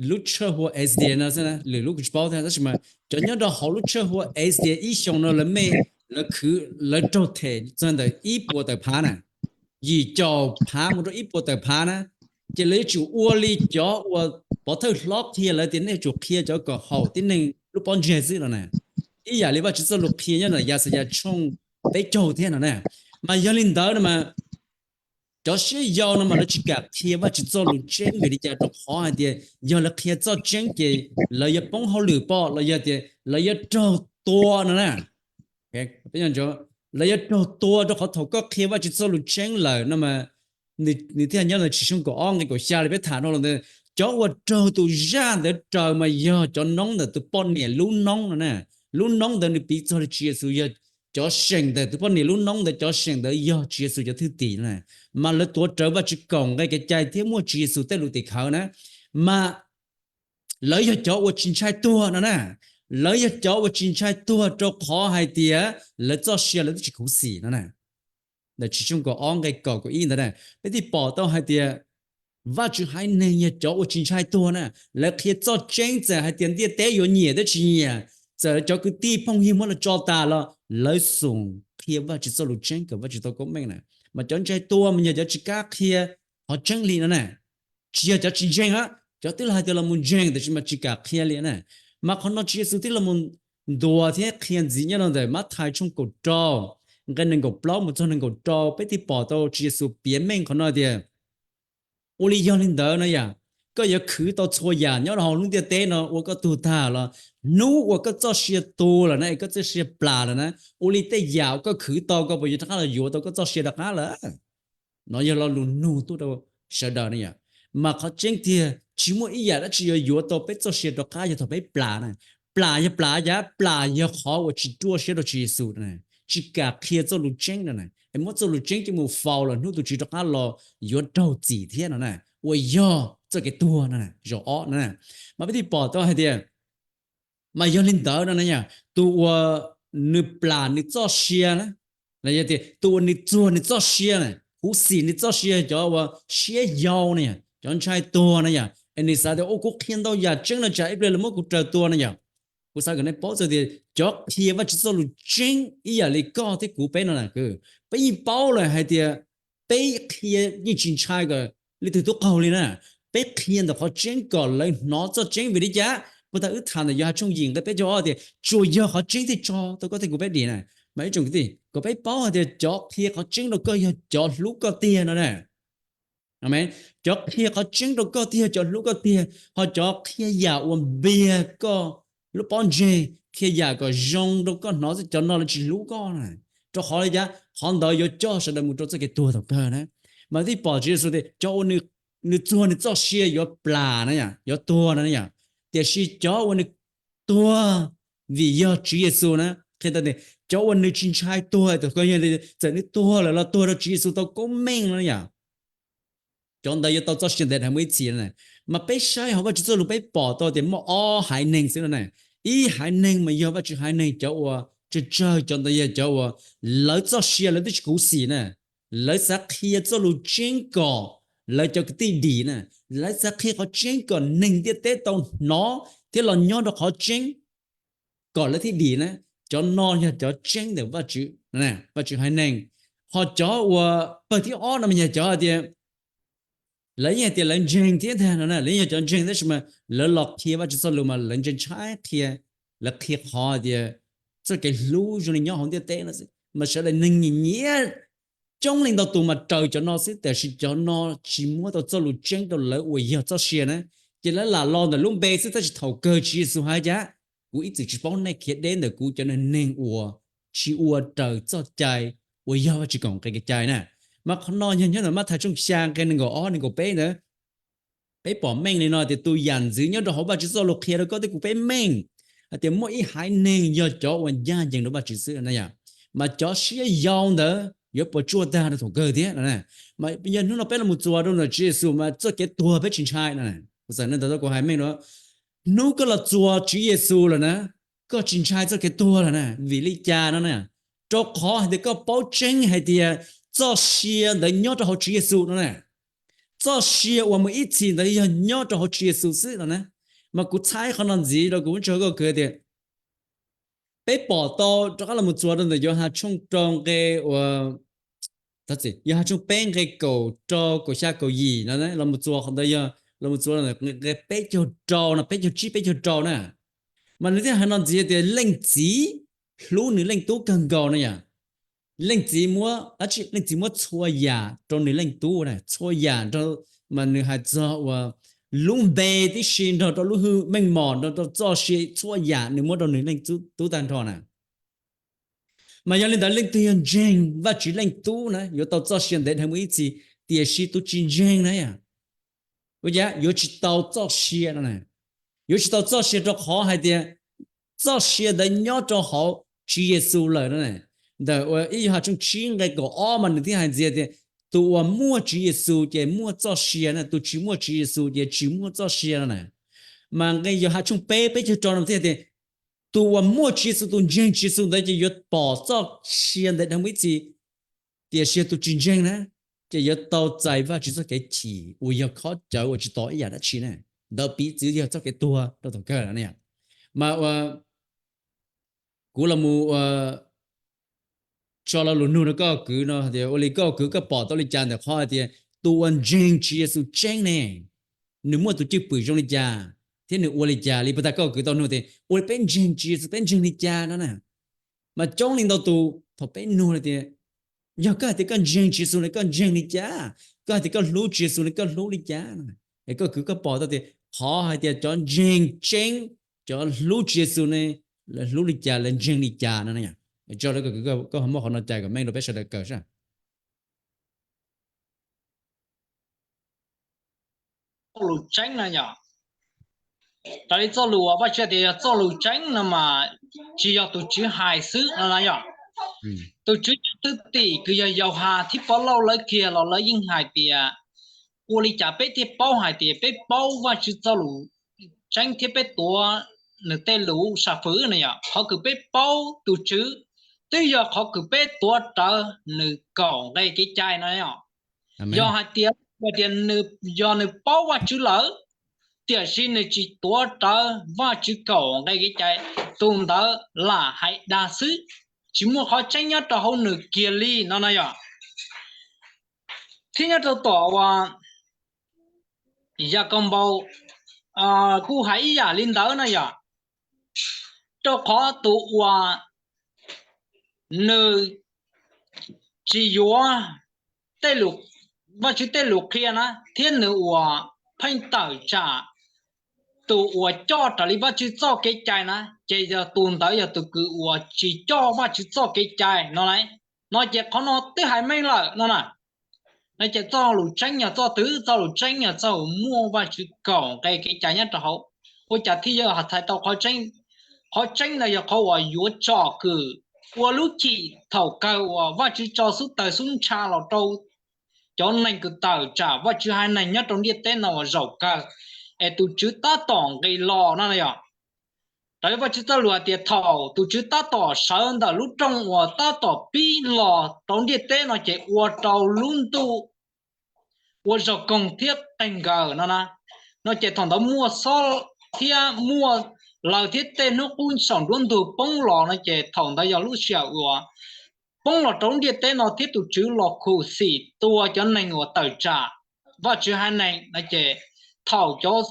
lub tshaj hua S D A no xwb, lwm lub kuv tsis paub thiab, tab sis mas cov nyob rau hauv lub tshaj hua S D A ib xyoos no lawv mej, lawv khwv, lawv raug them txog ntawm ib puas tawm phav na, yim caum phav mus rau ib puas tawm phav na. Ces lawv yuav tsum ua li cov uas pov thawj hlob qhia lawv tias nej yuav tsum qhia cov kom haum tib neeg lub pob ntseg xwb no na. Ib yam li Vajtswv txoj lus qhia nyob ntawm Yaxayas tshooj peb caug thiab no na. Mas yog li ntawd no mas cov siab yau no mas lawv tsis kam qhia Vajtswv txoj lus tseeb. Vim li cas? Rau qhov hais tias yog lawv qhia txoj tseeb ces lawv yuav poob hauj lwm pom los yog tias lawv yuav raug tua no na. Lawv yuav raug tua rau qhov thaum koj qhia Vajtswv txoj lus tseeb lawm no mas nws thiaj nyob ntawm Tswv Xyooj kaum ob nqe kaum xya li peb tham no los ntawd, cov uas raug tus zaj ntawd raws mas yog cov noob ntawm tus poj niam lub noob no na. Lub noob ntawd nws piv txog li Tswv Yexus yog cov seem ntawm tus poj niam lub noob ntawd, cov seem ntawd yog Tswv Yexus cov thwj tim na. Mas lawv tuav rawv Vajtswv kaum nqe kev cai thiab muaj Tswv Yexus tej lus tim khawv na. Mas lawv yog cov uas tsis ntshai tuag no na. Lawv yog cov uas tsis ntshai tuag rau qhov hais tias lawv txoj sia lawv twb tsis khuv xim no na. Ntawm Tswv Xyooj kaum ob nqe kaum kaum ib ntawd na, peb thiaj pom tau hais tias Vajtswv haiv neeg yog cov uas tsis ntshai tuag na. Lawv qhia txoj tseeb txawm hais tias ntiaj teb yuav nyiam thiab tsis nyiam, txawm cov kwv tij phooj ywg muab lawv tso tas los lawv xum qhia Vajtswv txoj lus tseeb kom Vajtswv tau koob meej na. Mas cov ntshai tuag mas yog cov tsis kam qhia qhov tseeb li no na. Tsis yog cov tsis ntseeg a, cov twb los hais tias los mus ntseeg tab sis mas tsis kam qhia li na. Mas qhov no Tswv Yexus twb los mus ntuas thiab qhia ntxiv nyob rau ntawm Mathais tshooj kaum rau nqe nees nkaum plaub mus txog nees nkaum rau, peb thiaj pom tau Tswv Yexus piav meej qhov no tias, ua li yog li ntawd no yom, koj yuav khwv tau txhua yam nyob rau hauv lub ntiaj teb no ua koj tug tag los, hnub uas koj txoj sia tu lawm na, es koj txoj sia plam lawm na, ua li tej yam uas koj khwv tau koj puas yuav rov qab los yuav tau koj txoj sia rov qab lawm? No yog lo lus nug tuaj rau sawv daws ne yom. Mas qhov tseeb tiag tsis muaj ib yam dab tsi yuav yuav tau peb txoj sia rov qab yog thaum peb plam na. Plam yog plam cas? Plam yog qhov uas tsis ruaj siab rau Tswv Yexus, tsis kam qhia txoj lus tseeb no na, es muab txoj lus tseeb coj mus faus lawm hnub tus Tswv rov qab los yuav raug txim thiab no na, uas yog txoj kev tuag no, zaum ob no na. Mas peb thiaj pom tau hais tias, mas yog li ntawd no na yom, tus uas nws plam nws txoj sia na, los yog tias tus uas nws txuag nws txoj sia na, khuv xim nws txoj sia, cov uas siab yau na yom, cov ntshai tuag na yom, es nws xav tias ua kuv qhia ntau yam tseeb no tsam ib pliag lawv muab kuv raws tua no yom. Kuv xav kom nej paub txog tias cov qhia Vajtswv txoj lus tseeb ib yam li koj thiab kuv peb no na, peb yeej paub lawm hais tias peb qhia yeej tsis ntshai kom leej twg tub qaug li na. Peb qhia ntawm qhov tseeb kom lawv hnov txoj tseeb. Vim li cas? Puag ta wb tham ntawm Yauhas tshooj yim nqe peb caug ob tias tsuas yog qhov tseeb thiaj tso tau koj thiab kuv peb dim na. Mas ib tsoom kwv tij, kom peb paub hais tias cov qhia qhov tseeb rau koj yog cov hlub koj tiag no na. Cov qhia qhov tseeb rau koj tiag, cov hlub koj tiag, ho cov qhia yam uas npiag koj lub pob ntseg, qhia yam kom zoo rau koj hnov xwb, cov no lawv tsis hlub koj na. Rau qhov li cas? Qhov ntawd yuav coj sawv daws mus rau txoj kev tuag thaum kawg na. Mas thiaj pom Tswv Yexus tias cov uas nws txuag nws txoj sia yuav plam na yom, yuav tuag no na yom, tiam sis cov uas nws tuag vim yog Tswv Yexus na, qhia tias cov uas nws tsis ntshai tuag, txawm nws tuag lawm los tuag rau Tswv Yexus tau koob meej no yom, cov ntawd yuav tau txoj sia ntev dhawv mus ib txhis na. Mas peb saib hauv Vajtswv txoj lus peb pom tau tias muaj ob haiv neeg xwb no na. Ib haiv neeg mas yog Vajtswv haiv neeg cov uas tsawg tsawg, cov ntawd yog cov uas lawv txoj sia lawv twb tsis khuv xim na, lawv xav qhia txoj lus tseeb kom lawv cov kwv tij dim na, lawv xav qhia qhov tseeb kom neeg ntiaj teb tau hnov thiab los nyob rau qhov tseeb kom lawv thiaj dim na. Cov no yog cov tseeb ntawm Vajtswv, Vajtswv haiv neeg. Ho cov uas pawg thib ob no mas yog cov hais tias lawv yeej hais tias lawv ntseeg thiab ntag no na, lawv yeej yog cov ntseeg tab sis mas lawv los qhia Vajtswv txoj lus mas lawv ntshai ntshai qhia, lawv qhia qhov hais tias txoj kev hlub zoo li nyob hauv ntiaj teb no xwb, mas sawv daws neeg nyiam nyiam coob leej ntau tus mas raws cov no xwb, tiam sis cov no tsis muab tau txoj lus tseeb rau lawv uas yog txoj sia na. Ces lawv lam los ntawm lub npe xwb tab sis thaum kawg Tswv Yexus hais tias kuv ib txwm tsis paub nej, khiav deb ntawm kuv cov neeg uas tsis ua raws txoj cai uas yog Vajtswv kaum nqe kev cai na. Mas qhov no yog nyob ntawm Mathais tshooj xya nqe nees nkaum ob nees nkaum peb ntawd. Peb pom meej li no tias tus yam ntxwv nyob rau hauv Vajtswv txoj lus qhia rau koj thiab kuv peb meej hais tias muaj ib haiv neeg yog cov uas ncaj ncees rau Vajtswv xwb na yom, mas cov siab yau ntawd yuav puas tsuaj tag rau thaum kawg thiab no. Mas yog hnub no peb los mus txuas rau ntawm Tswv Yexus mas txoj kev tuag peb tsis ntshai no. Kuv txawm ntawd kuv hais meej no, hnub koj los txuas Tswv Yexus lawm na, koj tsis ntshai txoj kev tuag lawm na. Vim li cas no na? Rau qhov hais tias koj paub tseeb hais tias txoj sia ntawd nyob rau hauv Tswv Yexus no na. Txoj sia uas mus ib txhis ntawd yog nyob rau hauv Tswv Yexus xwb no na. Mas kuv txhais qhov no ntxiv rau kuv muab tso koj kawg tias peb pom tau rov qab los mus txuas rau ntawm Yauhas tshooj rau nqe uas, Yauhas tshooj peb nqe kaum rau kaum xya kaum yim no los mus txuas qhov ntawd yog los mus txuas nqe peb caug rau no, peb caug tsib peb caug rau na. Mas nws thiaj hais no ntxiv tias leej txiv hlub nws leej tub kawg nkaus no yom. Leej txiv muab, leej txiv muab txhua yam rau nws leej tub na, txhua yam nrog, mas nws hais txog uas lub npe tib si nrog rau lub hwj meej mom nrog rau txoj sia txhua yam nws muab rau nws leej tub tag nrho na. Mas yog li ntawd leej twg yog ntseeg Vajtswv leej tub na yuav tau txoj sia ntev dhawv mus ib txhis, tiam sis tus tsis ntseeg na yom, ua cas yuav tsis tau txoj sia no na. Yuav tsis tau txoj sia rau qhov hais tias txoj sia ntawd nyob rau hauv Tswv Yexus lawm no na. Ntawm uas ib Yauhas tshooj tsib nqe kaum ob mas nws thiaj hais ntxiv tias tus uas muaj Tswv Yexus ces muaj txoj sia na, tus tsis muaj Tswv Yexus ces tsis muaj txoj sia no na. Mas nqe Yauhas tshooj peb peb caug rau no thiaj tias tus uas muaj Tswv Yexus, tus ntseeg Tswv Yexus ntawd ces yuav pom txoj sia ntawd dhau ib txhis, tiam sis tus tsis ntseeg na, ces yuav tau txais Vajtswv txoj kev chim uas yog khob cawv uas tsis tos ib yam dab tsi na. Ntawd piv txwv yog txoj kev tuag rau tom kawg no. Mas ua kuv los mus ua tso lo lus nug rau koj kwv no tias ua li koj kwv koj pom tau li cas ntawm qhov hais tias tus uas ntseeg Tswv Yexus tseeb ne, nws muaj tus cwj pwm zoo li cas, thiab nws ua li cas li? Puas tas koj kwv tau nug tias ua li peb ntseeg Tswv Yexus peb ntseeg li cas no na? Mas coob li ntau tus thaum peb nug tias yog koj hais tias koj ntseeg Tswv Yexus no koj ntseeg li cas? Koj hais tias koj hlub Tswv Yexus no koj hlub li cas? Es koj kwv koj pom tau tias qhov hais tias cov ntseeg tseeb, cov hlub Tswv Yexus ne, lawv hlub li cas, lawv ntseeg li cas no? Tso rau koj kwv koj ho muab qhov no cais kom meej rau peb sawv daws kawm saib. Txoj lus tseeb no yog, raws li txoj lus uas Vajtswv tias yog txoj lus tseeb no mas tsis yog tus Tswv hais xwb no na yog. Tus Tswv cov thwj tim kws yog Yauhas thiab Povlauj lawv kiag los lawv yeej hais tias ua li cas peb thiaj paub hais tias peb paub Vajtswv txoj lus tseeb thiab peb tuav nws tej lus sam fwm no yog qhov kws peb paub tus Tswv twb yog qhov kws peb tuav rawv nws kaum nqe kev cai no yog. Yog hais tias, tias nws, yog nws paub Vajtswv lawm, tiam sis nws tsis tuav rawv Vajtswv kaum nqe kev cai, tus ntawd lam hais dag xwb, tsis muaj qhov tseeb nyob rau hauv nws kiag li no na yog. Thiab nyob rau tom uas Yakaunpaus kuj hais ib yam li ntawd na yog, rau qhov tus uas nws tsis yuav tej lus, Vajtswv tej lus qhia na, thiab nws uas pheej tawm tsam tus uas coj raws li Vajtswv txoj kev cai na, ces yog tus ntawd yog tus kws uas tsis coj Vajtswv txoj kev cai no lauj. No ces qhov no twb hais meej lawm no na. No ces txoj lus tseeb yog txoj twg? Txoj lus tseeb yog txoj uas muaj Vajtswv kaum nqe kev cai nyob rau hauv. Ua cas thiaj yog hais tau qhov tseeb? Qhov tseeb no yog qhov uas yuav tsom kwm ua lub cim thaum kawg uas Vajtswv tso xub tawg xub ntsha los rau cov neeg kws tawm tsam Vajtswv haiv neeg nyob rau ntiaj teb no uas zaum kawg, es tus Tswv tab tom nqis los no na yog. Raws li Vajtswv txoj lus hais tias thaum tus Tswv tab tom sawv ntawm lub rooj uas tab tom pib los rau ntiaj teb no ces ua rau lub ntuj ua zog koog thiab qeeg nkaws no na. No ces thaum ntawd muaj xob thiab muaj lawv thiab tej hnub qub saum nruab ntug poob los no ces thaum ntawd yog lub sij hawm uas poob los rau lub ntiaj teb no thiab tus Tswv los khuv xim tua cov neeg uas tawm tsam Vajtswv haiv neeg no ces thaum cov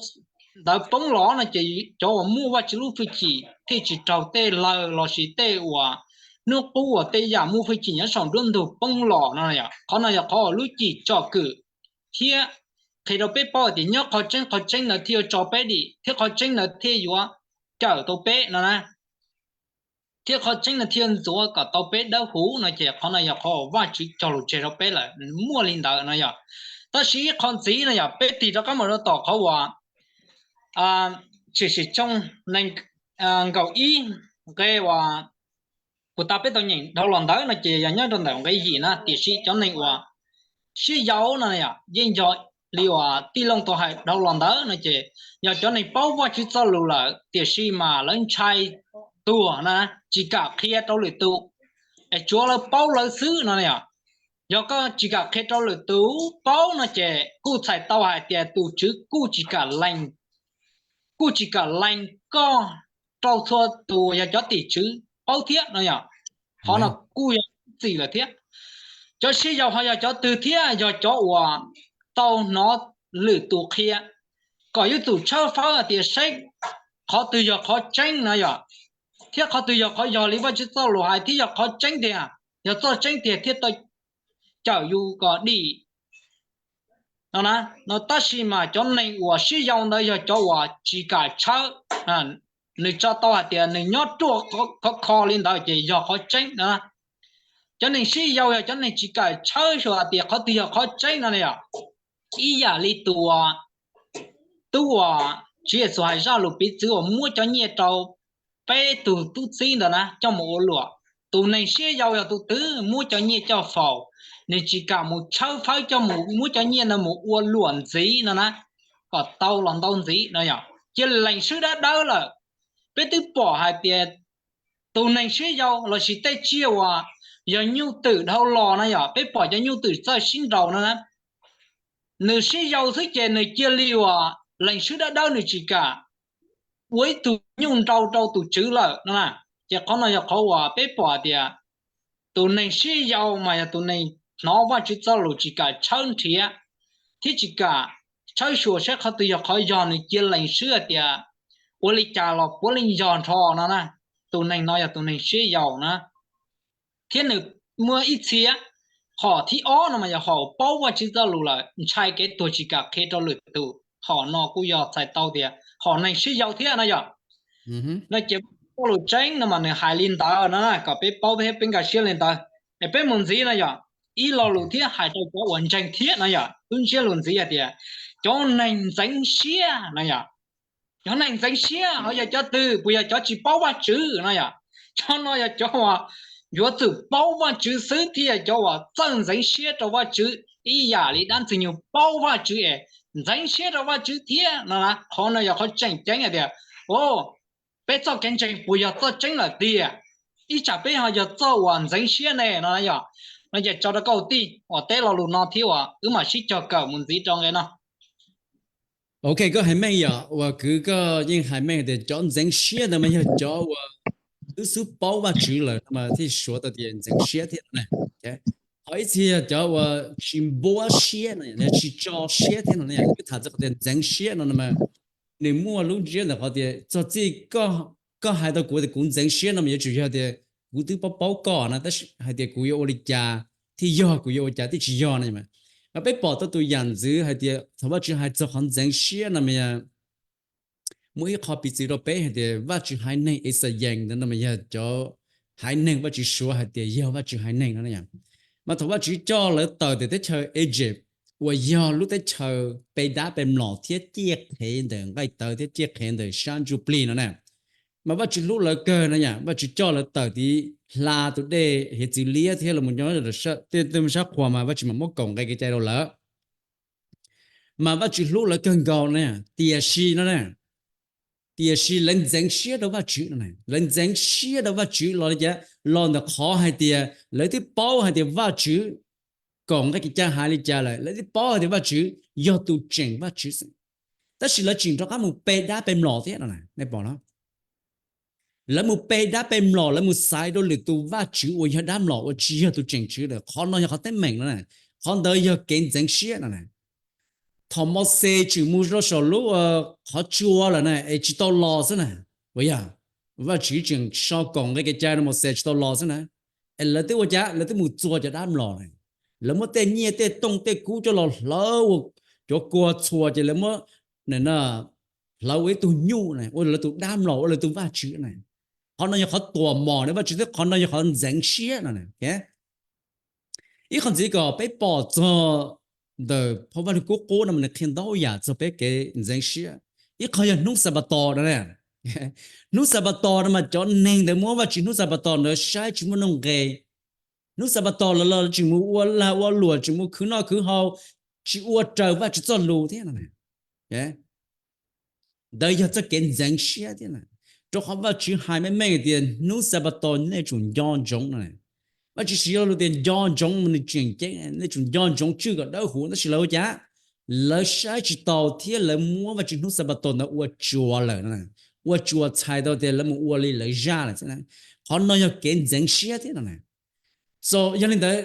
ntawd poob los no ces cov uas muaj Vajtswv lub fwj chim thiaj tsis raug tej lawg lossis tej uas hnub qub uas tej yam muaj fwj chim nyob saum nruab ntug poob los no. Qhov no yog qhov uas lub cim tsom kwm thiab qhia rau peb paub tias nyob qhov tseeb, qhov tseeb ntawd thiaj yuav tso peb dim thiab qhov tseeb ntawd thiaj yuav cawm tau peb no na, thiab qhov tseeb ntawd thiaj ntxuav kom tau peb dawb huv no ces qhov no yog qhov uas Vajtswv cog lus tseg rau peb lawm, muaj li ntawd no yog. Tab sis ib qho ntxiv no yog peb tig rov qab mus rau tom qhov uas Tshwm Sim tshooj nees nkaum ib nqe uas puas tas peb tau nyeem dhau los ntawd no ces yog nyob rau ntawm nqe yim na, tiam sis cov neeg uas sib yau no yog yeej yog li uas tij Looj tau hais dhau los ntawd no ces yog cov neeg paub Vajtswv txoj lus lawm tiam sis mas lawv ntshai tuag na, tsis kam qhia rau lwm tus, es tsuav lawv paub lawv xwb no yog. Yog koj tsis kam qhia rau lwm tus paub no ces kuj txhais tau hais tias tus Tswv kuj tsis kam lees, kuj tsis kam lees koj rau txhua tus yog cov tim tswv paub thiab no yog. Qhov no kuj yog txim lawm thiab. Cov sib yau ho yog cov twg thiab? Yog cov uas tau hnov lwm tus qhia, kom yuav tsum tshawb fawb hais tias saib qhov twg yog qhov tseeb no yog, thiab qhov twg yog qhov yog li Vajtswv txoj lus hais thiab yog qhov tseeb tiag, yog txoj tseeb tiag thiaj tau cawm yus kom dim no na. No tab sis mas cov neeg uas sib yau ntawd yog cov uas tsis kam tshawb, nws tso tau hais tias nws nyob ruaj khov kho li ntawd ces yog qhov tseeb no. Cov neeg siab yau yog cov neeg tsis kam tshawb xyuas hais tias qhov twg yog qhov tseeb no na yom. Ib yam li tus tub uas Tswv Yexus hais zaj lus piv txwv uas muab cov nyiaj rau peb tug tub txib ntawd na coj mus ua luam. Tus neeg siab yau yog tus twg muab cov nyiaj coj faus, nws tsis kam mus tshawb fawb coj mus muab cov nyiaj no mus ua luam ntxiv no na, kom tau los ntau ntxiv no yom. Cia lees swb dab dawb lawm. Peb twb pom hais tias tus neeg siab yau lossis tej tsiaj uas yog nyuj twm dhau los no yom, peb pom cov nyuj twm txawj sib nraus no na, nws siab yau xwb ces nws cia li uas lees swb dab dawb, nws tsis kam ua ib tug nyuj nrau rau tus tswv lawm no na. Ces qhov no yog qhov uas peb pom tias tus neeg siab yau mas yog tus neeg hnov Vajtswv txoj lus tsis kam tshawb nrhiav thiab tsis kam tshawb xyuas saib qhov twg yog qhov yog, nws cia lees swb hais tias ua li cas los puav leej yog nrho no na. Tus neeg no yog tus neeg siab yau na. Thiab nws muaj ib txhia, hom thib ob no mas yog hom paub Vajtswv txoj lus lawm ntshai kev tuag tsis kam qhia rau lwm tus. Hom no kuj yog txhais tau tias hom neeg siab yau thiab no yom. No ces Vajtswv txoj lus tseeb no mas nws hais li ntawd no na, kom peb paub thiab peb nkag siab li ntawd. Es peb mus ntxiv no yom, ib lo lus thiab hais rau cov uas ntseeg thiab no yom, twb ntsiab lus ntxiv hais tias cov neeg ntxeev siab no yom. Cov neeg ntxeev siab ho yog cov twg? Puas yog cov tsis paub Vajtswv no yom? Cov no yog cov uas yuav tsum paub Vajtswv xwb thiaj yog cov uas txawj ntxeev siab rau Vajtswv ib yam li dab Ntxwg Nyoog paub Vajtswv es ntxeev siab rau Vajtswv thiab no na. Qhov no yog qhov tseem ceeb hais tias, o, peb txoj kev ntseeg puas yog txoj tseeb lawm tiag, ib tsam peb ho yog txoj uas ntxeev siab ne no yom. No ces tso rau koj tij uas teb lo lus no thiab uas wb mam sib cog kawm mus ntxiv rau nqe no. Ok, koj hais meej yom, uas kwv koj yeej hais meej tias cov ntxeev siab ntawd mas yog cov uas twb xub paub Vajtswv lawm no mas thiaj suav tau tias ntxeev siab thiab no na. Ho ib txhia yog cov uas tsis npuab siab no, tsis tso siab thiab no na. Wb tham txog qhov tias ntxeev siab no no mas nws muaj lub ntsiab ntawm qhov tias txog txij koj hais tau kuv tias kuv ntxeev siab no mas yuav tsum yog tias kuv twb paub paub koj na, tab sis hais tias kuv yuav ua li cas thiaj yog, kuv yuav ua cas thiaj tsis yog no. Mas peb pom tau tus yam ntxwv hais tias thaum Vajtswv hais txog qhov ntxeev siab no mas muaj ib qho piv txwv rau peb hais tias Vajtswv haiv neeg Ixayees ntawd no mas yog cov haiv neeg Vajtswv suav hais tias yog Vajtswv haiv neeg no. Mas thaum Vajtswv coj lawv tawm ntawm teb chaws Egypt uas yog lub teb chaws pe dab pe mlom thiab ciaj qhev ntawm nqaij tawv thiab ciaj qhev ntawm sab ntsuj plig no na, mas Vajtswv hlub lawv kawg no yom. Vajtswv coj lawv tawm tiv hla tus dej hiav txwv liab thiab los nyob tej sab qhua mas Vajtswv mam muab kaum nqe kev cai rau lawv. Mas Vajtswv hlub lawv kawg nkaus na, tiam sis no na, tiam sis lawv ntxeev siab rau Vajtswv no. Lawv ntxeev siab rau Vajtswv los li cas? Los ntawm qhov hais tias lawv twb paub hais tias Vajtswv kaum nqe kev cai hais li cas lawm, lawv twb paub hais tias Vajtswv yog tus tseem Vajtswv xwb, tab sis lawv tseem rov qab mus pe dab pe mlom thiab no. Nej pom los, lawv mus pe dab pe mlom, lawv mus xaiv rau lwm tus vaj tswv uas yog dab mlom uas tsis yog tus tseem tswv lawm. Qhov no yog qhov teeb meem no, qhov ntawd yog kev ntxeev siab no. Thaum Mauxes tseem mus rau saum lub qhov tsua lawm na es tsis tau los xwb na, uas yog Vajtswv tseem sau kaum nqe kev cai rau Mauxes tsis tau los xwb na, es lawv twb ua cas? Lawv twb mus txua cov dab mlom na. Lawv muab tej nyiaj tej tooj tej kub coj los hlawv ua cov kua txhua ces lawv muab hlawv ua ib tug nyuj na, ua lawv tus dab mlom, ua lawv tus vaj tswv na. Qhov no yog qhov tuam mom na Vajtswv thiab qhov no yog qhov ntxeev siab no. Ib qhov ntxiv kom peb pom txog ntawm phau Vaj Lug Kub Qub no mas nws qhia ntau yam txog peb kev ntxeev siab. Ib qho yog hnub Xanpataus no. Hnub Xanpataus no mas cov neeg ntawd muab Vajtswv hnub Xanpataus ntawd saib tsis muaj nuj nqes. Hnub Xanpataus lawv los tseem mus ua lag ua luam, tseem mus khwv noj khwv haus, tsis ua raws Vajtswv txoj lus thiab no. Ntawd yog txoj kev ntxeev siab thiab na. Rau qhov Vajtswv hais meej meej tias hnub Xanpataus nej tsum nco ntsoov no. Vajtswv siv lo lus tias nco ntsoov mas nws tseem ceeb, nej tsum nco ntsoov tswj kom dawb huv, tab sis lawv ua cas? Lawv saib tsis taus thiab lawv muab Vajtswv hnub Xanpataus ntawd ua tsuas lawm no. Ua tsuas txhais tau tias lawv mus ua li lawv zaj lawm xwb na. Qhov no yog kev ntxeev siab thiab no na. Yog li ntawd,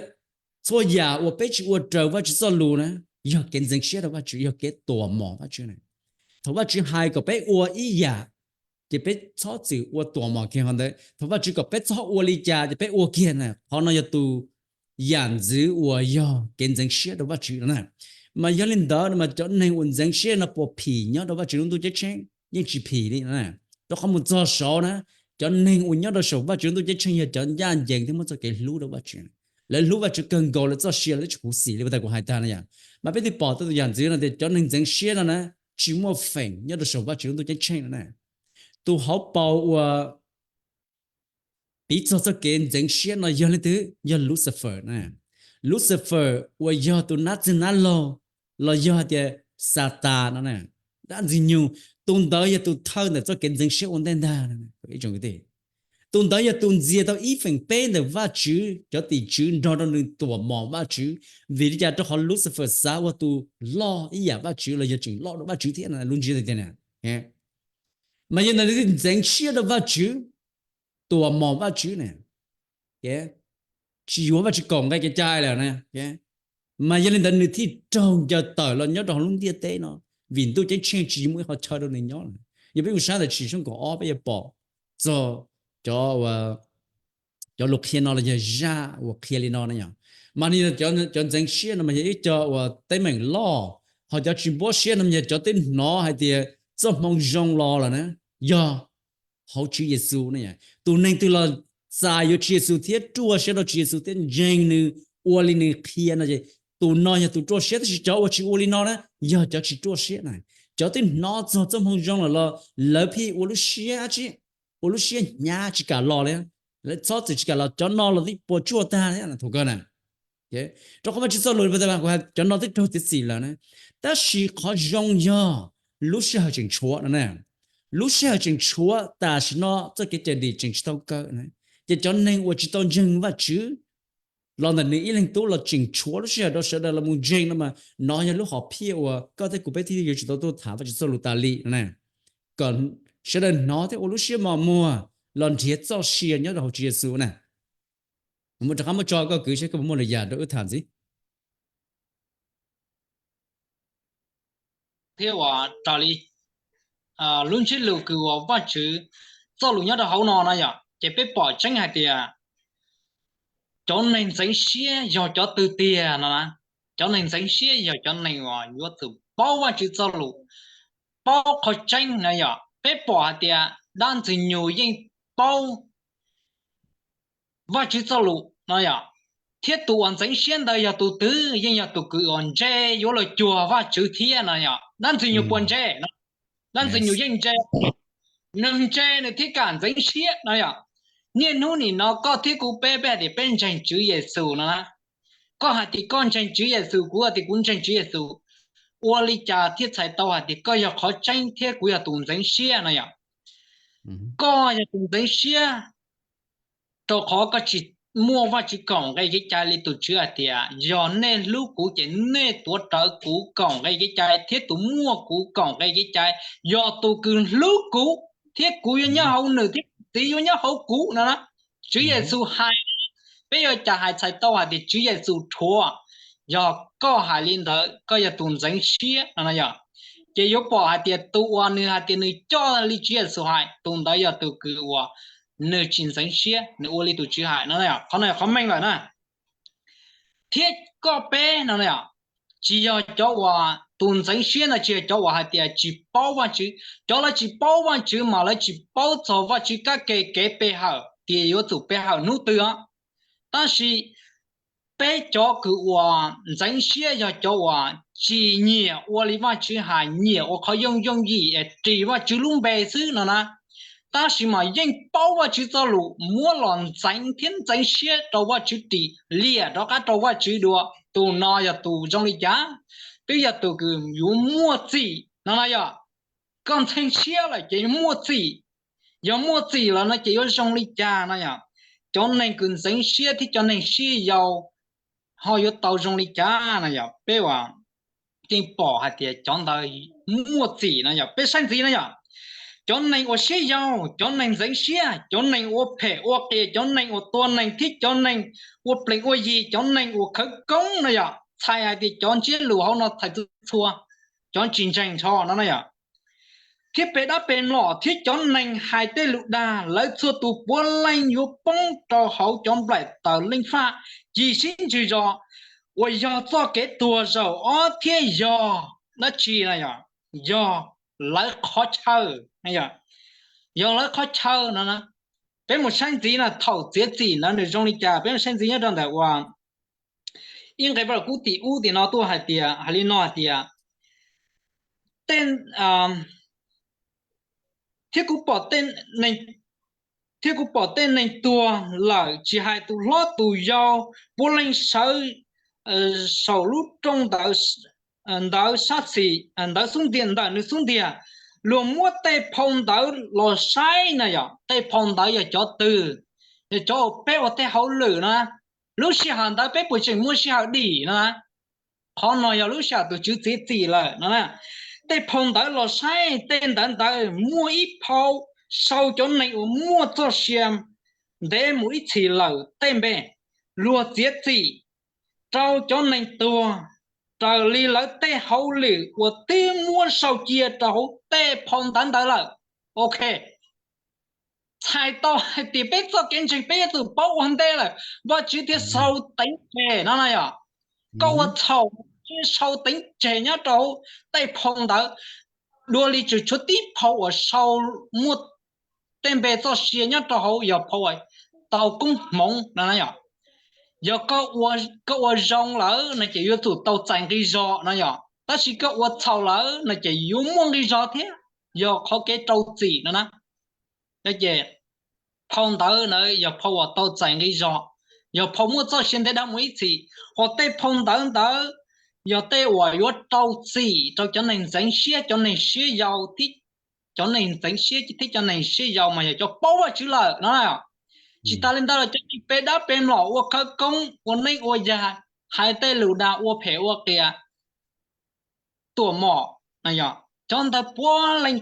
txhua yam uas peb tsis ua raws Vajtswv txoj lus na, yog kev ntxeev siab rau Vajtswv, yog kev tuam mom Vajtswv na. Thaum Vajtswv hais kom peb ua ib yam, ces peb txhob txwm ua tuam mom kiag qhov ntawd. Thaum Vajtswv kom peb txhob ua li cas ces peb ua kiag na. Qhov no yog tus yam ntxwv uas yog kev ntxeev siab rau Vajtswv no na. Mas yog li ntawd no mas cov neeg uas ntxeev siab no puas phim nyob rau Vajtswv lub ntuj ceeb tsheej? Yeej tsis phim li no na. Rau qhov mus txog saud na, cov neeg uas nyob rau saum Vajtswv lub ntuj ceeb tsheej yog cov ncaj ncees thiab muaj txoj kev hlub rau Vajtswv. Lawv hlub Vajtswv kawg nkaus, lawv txoj sia lawv twb tsis huv xim li uas kuv hais tag no yom. Mas peb twb pom tau tus yam ntxwv no tias cov neeg ntxeev siab no na, tsis muaj feem nyob rau saum Vajtswv lub ntuj ceeb tsheej no na. Tus hauv paus uas piv txog txoj kev ntxeev siab no yog leej twg? Yog Lucifer na. Lucifer uas yog tus nab txwg nab laug, los yog hais tias Xatas no na, dab ntxwg nyoog, tus ntawd yog tus thawj ntawm txoj kev ntxeev siab ua ntej ntag. Tus ntawd yog tus ntxias tau ib feem peb ntawm Vajtswv cov tim tswv nrog rau nws tuam mom Vajtswv. Vim li cas? Rau qhov Lucifer xav ua tus loj ib yam Vajtswv los yog tseem loj dua Vajtswv thiab no, lub ntsiab tias mas yog ntawd nws thiaj ntxeev siab rau Vajtswv, tuam mom Vajtswv ne, tsis yuav Vajtswv kaum nqe kev cai lawm na. Mas yog li ntawd nws thiaj raug ncaws tawm los nyob rau hauv lub ntiaj teb no, vim ntuj ceeb tsheej tsis muaj ib qhov chaw rau nws nyob lawm. Yog peb mus saib ntawm Tshwm tshooj kaum ob peb yuav pom txog cov, cov lus qhia no los yog zaj uas qhia li no na yom. Mas nws yog cov ntxeev siab no mas yog ib co uas teeb meem loj, ho cov tsis npuab siab no mas yog cov twb hnov hais tias txoj hmoo zoo los lawm na, yog hauv Tswv Yexus ne. Tus neeg twg los txais yuav Tswv Yexus thiab ruaj siab rau Tswv Yexus thiab ntseeg nws ua li nws qhia no ces tus no yog tus ruaj siab, tab sis cov uas tsis ua li no na yog cov tsis ruaj siab na. Cov twb hnov txog txoj hmoo zoo lawm los lawv pheej ua lub siab dab tsi, ua lub siab hnyav tsis kam los li, lawv txhob txwm tsis kam los, cov no los twb puas tsuaj tag thiab thaum kawg na. Rau qhov Vajtswv txoj lus, cov no twb raug txiav txim lawm na. Tab sis qhov zoo yog lub sij hawm tseem tshuav no na. Lub sij hawm tseem tshuav, tam sim no txoj kev cawm dim tseem tsis tau kaw na. Ces cov neeg uas tsis tau ntseeg Vajtswv los ntawm nws ib leeg tub los tseem tshuav lub sij hawm rau sawv daws los mus ntseeg no mas nov yog lub hom phiaj uas koj thiab kuv peb thiaj yuav tsum tau tuaj tham Vajtswv txoj lus tas li no na, kom sawv daws hnov thiab ua lub siab mos muag los nrhiav txoj sia nyob rau hauv Tswv Yexus na. Mus rov qab muab tso koj kwv saib koj puas muaj lwm yam rau wb tham ntxiv. Thiab uas raws li lub ntsiab lus kws uas Vajtswv txoj lus nyob rau hauv no no yom, ces peb pom tseeb hais tias cov neeg ntxeev siab yog cov twg tiag no na. Cov neeg ntxeev siab yog cov neeg uas yuav tsum paub Vajtswv txoj lus, paub qhov tseeb no yom. Peb pom hais tias dab ntxwg nyoog yeej paub Vajtswv txoj lus no yom, thiab tus uas ntxeev siab ntawd yog tus twg? Yeej yog tus kws uas ntse yuav los cuag Vajtswv thiab no yom. Dab ntxwg nyoog puas ntse? Dab ntxwg nyoog yeej ntse. Nws ntse nws thiaj kam ntxeev siab no yom. Niaj hnub nim no koj thiab kuv peb, peb hais tias peb ntseeg Tswv Yexus no na. Koj hais tias koj ntseeg Tswv Yexus, kuv hais tias kuv ntseeg Tswv Yexus. Ua li cas thiaj txhais tau hais tias koj yog qhov tseeb thiab kuv yog tus ntxeev siab no yom? Koj yog tus ntxeev siab rau qhov koj tsis muaj Vajtswv kaum nqe kev cai li tus Tswv hais tias yog nej hlub kuv ces nej tuav rawv kuv kaum nqe kev cai, thiab tus muaj kuv kaum nqe kev cai yog tus kws hlub kuv, thiab kuv yuav nyob hauv nws thiab Txiv yuav nyob hauv kuv no. Tswv Yexus hais, peb yuav cas hais txhais tau hais tias Tswv Yexus rhuav? Yog koj hais li ntawd koj yog tus ntxeev siab no yom. Ces yuav pom hais tias tus uas nws hais tias nws coj li Tswv Yexus hais, tus ntawd yog tus kws uas nws tsis ntxeev siab, nws ua li tus Tswv hais no. Qhov no qhov meej lawm na. Thiab koj peb no tsis yog cov uas tus ntxeev siab no tsis yog cov uas hais tias tsis paub Vajtswv. Cov lawv tsis paub Vajtswv mas lawv tsis paub txog Vajtswv kab ke kev pe hawm tias yuav tsum pe hawm hnub twg os. Tab sis peb cov kws uas ntxeev siab yog cov uas tsis nyiam ua li Vajtswv hais, nyiam ua qhov yooj yooj yim es ris Vajtswv lub npe xwb no na. Tab sis mas yeej paub Vajtswv txoj lus, muab los ntxeev thiab ntxeev siab rau Vajtswv ris, liam rov qab rau Vajtswv dua. Tus no yog tus zoo li cas? Twb yog tus kws yuav muaj txim no na yom. Koj ntxeev siab lawm ces muaj txim. Yog muaj txim lawm no ces yuav zoo li cas no yom? Cov neeg kws ntxeev siab thiab cov neeg sib yaus ho yuav tau zoo li cas no yom? Peb ua yeej pom hais tias cov ntawd muaj txim no yom. Peb saib ntxiv no yom, cov neeg uas sib yaus, cov neeg ntxeev siab, cov neeg ua phem ua qias, cov neeg uas tua neeg thiab cov neeg ua plees ua yi, cov neeg uas khawv koob no yom, txhais hais tias cov ntsiab lus hauv no txhais txhua txhua cov tsis ntseeg nrho no no yom. Thiab pem dab pem mlom thiab cov neeg hais tej lus dag, lawv txhua tus puav leej yuav poob rau hauv cov nplaim taws leej faj ci sib ntswg zos, uas yog txoj kev tuag zaum ob thiab yog dab tsi no yom? Yog lawv qhov chaw, yog lawv qhov chaw no. Peb mus saib ntxiv na, thaum txiav txim ntawd nws zoo li cas, peb mus saib ntxiv nyob rau ntawm uas ib nqe Vaj Lug Kub tim ub tim no tuaj hais tias, hais li no hais tias, tej, thiab kuv pom tej neeg, thiab kuv pom tej neeg tuag lawm, tsis hais tus hlob tus yau, puav leej sawv saum lub rooj ntawd, ntawd sab xis, ntawd xub ntiag, ntawm nws xub ntiag. Luag muab tej phau ntawv los saib na yom, tej phau ntawv yog cov twg? Yog cov uas peb ua tej hauj lwm na. Lub sij hawm ntawd peb puas tseem muaj sij hawm dim no na? Qhov no yog lub sij hawm tus Tswv txiav txim lawm no na. Tej phau ntawv los saib, tej ntawv ntawd muaj ib phau sau cov neeg uas muaj txoj sia ntev mus ib txhis lawm tej npe. Luag txiav txim rau cov neeg tuag raws li lawv tej hauj lwm uas twb muab sau cia rau hauv tej phau ntawv ntawd lawm. Ok, txhais tau hais tias peb txoj kev ntseeg peb yuav tsum paub ua ntej lawm, Vajtswv thiaj sau teev tseg no na yom. Koj ua txhaum, thiaj sau teev tseg nyob rau hauv tej phau ntawv. Dua li tsuas tshuav tib phau uas sau muaj tej npe txoj sia nyob rau hauv yog phau uas tau koob hmoov no na yom. Yog koj ua zoo lawm no ces yuav tsum tau txais nqi zog no yom, tab sis koj ua txhaum lawm no ces yuav muaj nqi zog thiab, yog qhov kev rau txim no na. Ces phau ntawv ntawd yog phau uas tau txais nqi zog, yog phau muaj txoj sia ntev dhawv mus ib txhis. Hos tej phau ntawv ntawd yog tej uas yuav rau txim rau cov neeg ntxeev siab, cov neeg siab yau thiab, cov neeg ntxeev siab thiab cov neeg siab yau mas yog cov paub Vajtswv lawm no. Tsis tas li ntawd los cov neeg pe dab pe mlom ua khawv koob ua neej ua yag, hais tej lus dag ua phem ua qias, tuam mom no yom, cov ntawd puav leej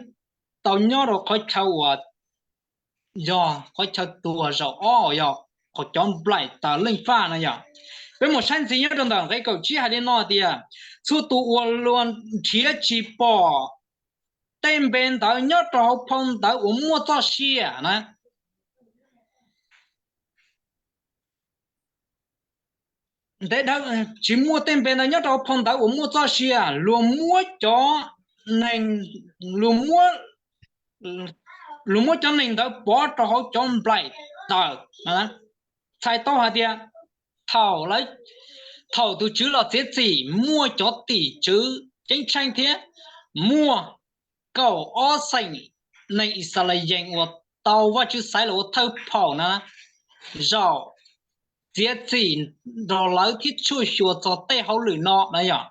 tau nyob rau qhov chaw uas yog qhov chaw tuag zaum ob, yog qhov cov nplaim taws leej faj no yom. Peb mus saib ntxiv nyob rau ntawm nqe kaum tsib hais li no tias, txhua tus uas luag nrhiav tsis pom tej npe ntawd nyob rau hauv phau ntawv uas muaj txoj sia na, ntev dhawv tsis muaj tej npe ntawd nyob rau hauv phau ntawv uas muaj txoj sia, luag muab cov neeg, luag muab, luag muab cov neeg ntawd pov rau hauv cov nplaim taws. Txhais tau hais tias thaum, thaum tus Tswv los txiav txim muaj cov tim tswv ceeb tsheej thiab muaj kaum ob xeem neeg Yixalayees uas tau Vajtswv xaiv los ua thawj phaum na, zaum txiav txim nrog lawv thiab tshuaj xyuas txog tej hauj lwm no na yom.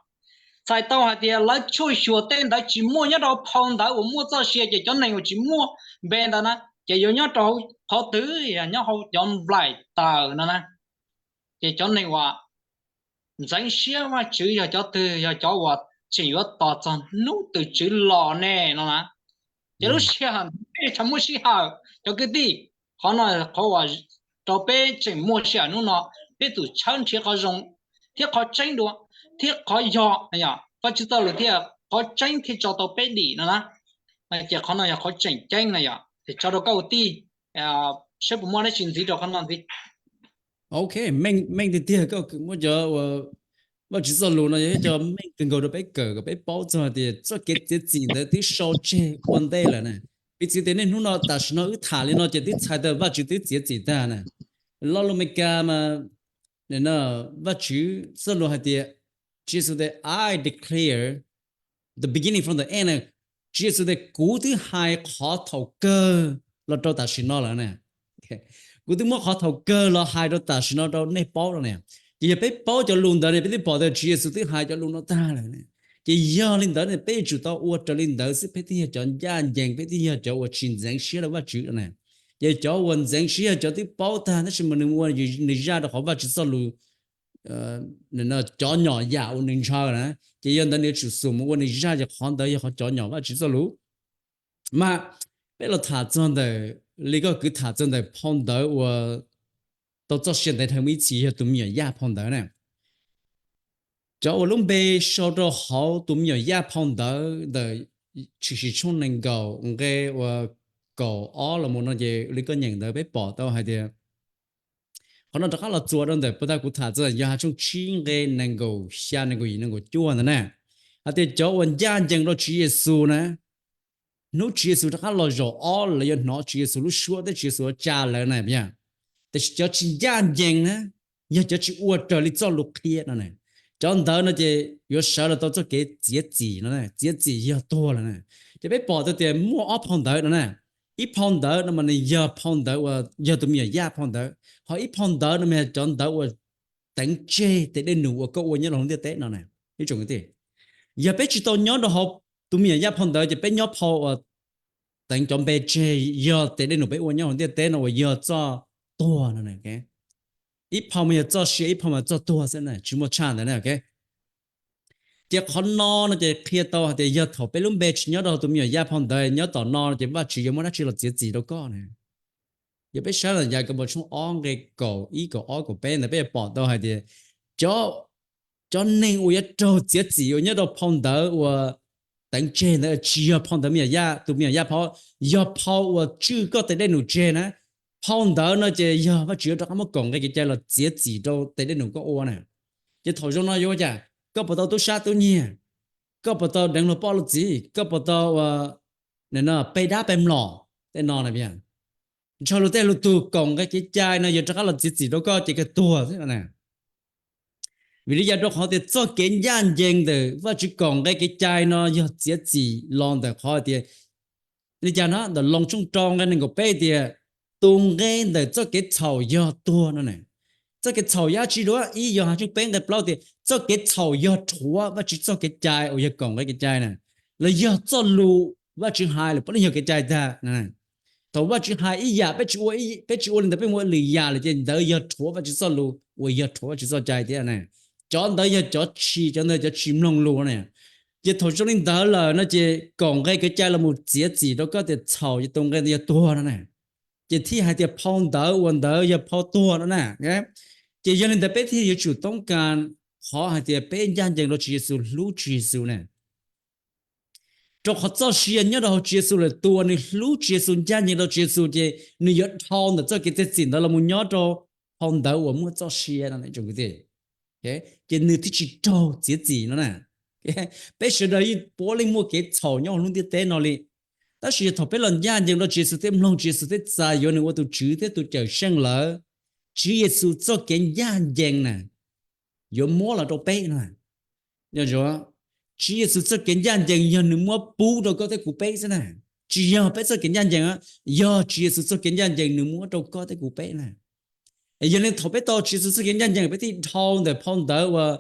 Txhais tau hais tias lawv tshuaj xyuas tej ntawd tsis muaj nyob rau phau ntawv uas muaj txoj sia, ces cov neeg uas tsis muaj npe ntawd na ces yuav nyob rau qhov twg? Nyob hauv cov nplaim taws no na. Ces cov neeg uas ntxeev siab Vajtswv yog cov twg? Yog cov uas tseem yuav tos txog hnub tus Tswv los ne no na. Ces lub sij hawm peb tsis muaj sij hawm cov kwv tij. Qhov no qhov uas rau peb tseem muaj sij hawm hnub no, peb tsum tshawb nrhiav qhov zoo thiab qhov tseeb dua, thiab qhov yog, Vajtswv txoj lus thiab qhov tseeb thiaj tso tau peb dim no na. Ces qhov no yog qhov tseem ceeb na yom. Ces tso rau koj ua tij, saib puas muaj dab tsi ntxiv rau qhov no ntxiv. Ok, meej tiag tiag koj muab cov uas Vajtswv txoj lus no yog cov meej kawg nkaus rau peb kawm kom peb paub txog tias txoj kev txiav txim ntawd twb sau tseg ua ntej lawm na. Piv txwv tias niaj hnub no tam sim no wb tham li no ces twb txhais tau Vajtswv twb txiav txim tag na. Lo lus Meskas mas, Vajtswv txoj lus hais tias, Tswv Yexus tias, I declare the beginning from the end. Tswv Yexus tias kuv twb hais qhov thaum kawg los rau tam sim no lawm na. Kuv twb muab qhov thaum kawg los hais rau tam sim no rau nej paub no ne. Ces yog peb paub cov lus ntawd ne, peb twb pom tias Tswv Yexus twb hais cov lus no tag lawm ne. Ces yog li ntawd ne, peb yuav tsum tau ua raws li ntawd xwb, peb thiaj yog cov ncaj ncees, peb thiaj yog cov uas tsis ntxeev siab rau Vajtswv ne. Ces cov uas ntxeev siab yog cov twb paub tag tab sis mas nws ua nws zaj rau qhov Vajtswv txoj lus cov nyom yam uas nws ntshaw na. Ces yog ntawd nws yuav tsum xum mus ua nws zaj, ces qhov ntawd yog qhov cov nyom Vajtswv txoj lus. Mas peb los tham txog ntawm li koj kwv tham txog ntawm phau ntawv uas tau txoj sia ntev dhawv mus ib txhis yog tus me nyuam Yaj phau ntawv na. Cov uas lub npe sau rau hauv tus me nyuam Yaj phau ntawv ntawm Tshwm Sim tshooj nees nkaum nqe uas kaum ob los mus no ces li koj nyeem ntawd peb pom tau hais tias qhov no rov qab los txuas rau ntawm puag ta kuv tham txog Yauhas tshooj tsib nqe nees nkaum xya, nees nkaum yim, nees nkaum cuaj ntawd na, hais tias cov uas ncaj ncees rau Tswv Yexus na, hnub Tswv Yexus rov qab los zaum ob lawv yuav hnov Tswv Yexus lub suab thiab Tswv Yexus ua tsa lawv na, tiam sis cov tsis ncaj ncees na, yog cov tsis ua raws li txoj lus qhia no na, cov ntawd no ces yuav sawv los tau txoj kev txiav txim no, txiav txim yog tuag lawm na. Ces peb pom tau tias muaj ob phau ntawv no na. Ib phau ntawv no mas nws yog phau ntawv uas yog tus me nyuam yaj phau ntawv, ho ib phau ntawv no mas yog cov ntawv uas teev tseg tes dej num uas koj ua nyob rau hauv ntiaj teb no na. Yog peb tsis tau nyob rau hauv tus me nyuam yaj phau ntawv ces peb nyob phau uas teev cov npe tseg, yog tes dej num peb ua nyob hauv ntiaj teb no uas yog txoj tuag no. Ib phau mas yog txoj sia, ib phau mas txoj tuag xwb na, tsis muaj tshaj ntawd na. Ces qhov no no ces qhia tau hais tias yog thaum peb lub npe tsis nyob rau tus me nyuam yaj phau ntawv, nyob tom no ces Vajtswv yuav muab dab tsi los txiav txim rau koj na. Yog peb saib los Yakaunpaus tshooj ob nqe kaum ib, kaum ob, kaum peb ntawd peb yuav pom tau hais tias cov, cov neeg uas yuav raug txiav txim uas nyob rau phau ntawv uas teev tseg ntawd tsis yog phau ntawv me nyuam yaj, tus me nyuam yaj phau, yog phau uas tswj koj tes dej num tseg na. Phau ntawv no ces yog Vajtswv yuav rov qab muab kaum nqe kev cai los txiav txim rau tes dej num koj ua na. Ces thaum zoo no yuav ua cas? Koj puas tau tub sab tub nyiag? Koj puas tau deev luag poj luag txiv? Koj puas tau ua pe dab pe mlom? Tej no na, ntshaw luag tej luag tug, kaum nqe kev cai no yuav rov qab los txiav txim rau koj ces koj tuag xwb na. Vim li cas? Rau qhov tias txoj kev ncaj ncees ntawm Vajtswv kaum nqe kev cai no yog txiav txim los ntawm qhov tias, li cas no ntawm Loos tshooj rau nqe nees nkaum peb tias tus nqe ntawm txoj kev txhaum yog tuag no na. Txoj kev txhaum yog dab tsi dua? Ib Yauhas tshooj peb nqe plaub tias txoj kev txhaum yog rhuav Vajtswv txoj kev cai uas yog kaum nqe kev cai na, los yog txoj lus Vajtswv hais los puav leej yog kev cai tag. Thaum Vajtswv hais ib yam peb tsis ua, peb tsis ua li ntawd peb mus ua lwm yam lawm ces ntawd yog rhuav Vajtswv txoj lus uas yog rhuav Vajtswv txoj cai thiab na. Cov ntawd yog cov tsis, cov ntawd cov tsis mloog lus na. Ces thaum zoo li ntawd lawm no ces kaum nqe kev cai los mus txiav txim rau koj tias txhaum ces tus nqe ntawd yog tuag no na. Ces thiaj hais tias phau ntawv uas ntawd yog phau tuag no na. Ces yog li ntawd peb thiaj yuav tsum toob kas qhov hais tias peb ncaj ncees rau Tswv Yexus, hlub Tswv Yexus na. Rau qhov txoj sia nyob rau hauv Tswv Yexus lawm, tus uas nws hlub Tswv Yexus, ncaj ncees rau Tswv Yexus ces nws yuav dhau ntawm txoj kev txiav txim ntawd los mus nyob rau phau ntawv uas muaj txoj sia no. Ces nws thiaj tsis raug txiav txim no na. Peb sawv daws yeej puav leej muaj kev txhaum nyob hauv lub ntiaj teb no li, tab sis yog thaum peb los ncaj ncees rau Tswv Yexus thiab mloog Tswv Yexus thiab txais yuav nws ua tus Tswv thiab tus Cawmseej lawm, Tswv Yexus txoj kev ncaj ncees na yuav muab los rau peb na. Tswv Yexus txoj kev ncaj ncees yog nws muab pub rau koj thiab kuv peb xwb na. Tsis yog peb txoj kev ncaj ncees, yog Tswv Yexus txoj kev ncaj ncees nws muab rau koj thiab kuv peb na. Yog li thaum peb tau Tswv Yexus txoj kev ncaj ncees peb thiaj dhau ntawm phau ntawv uas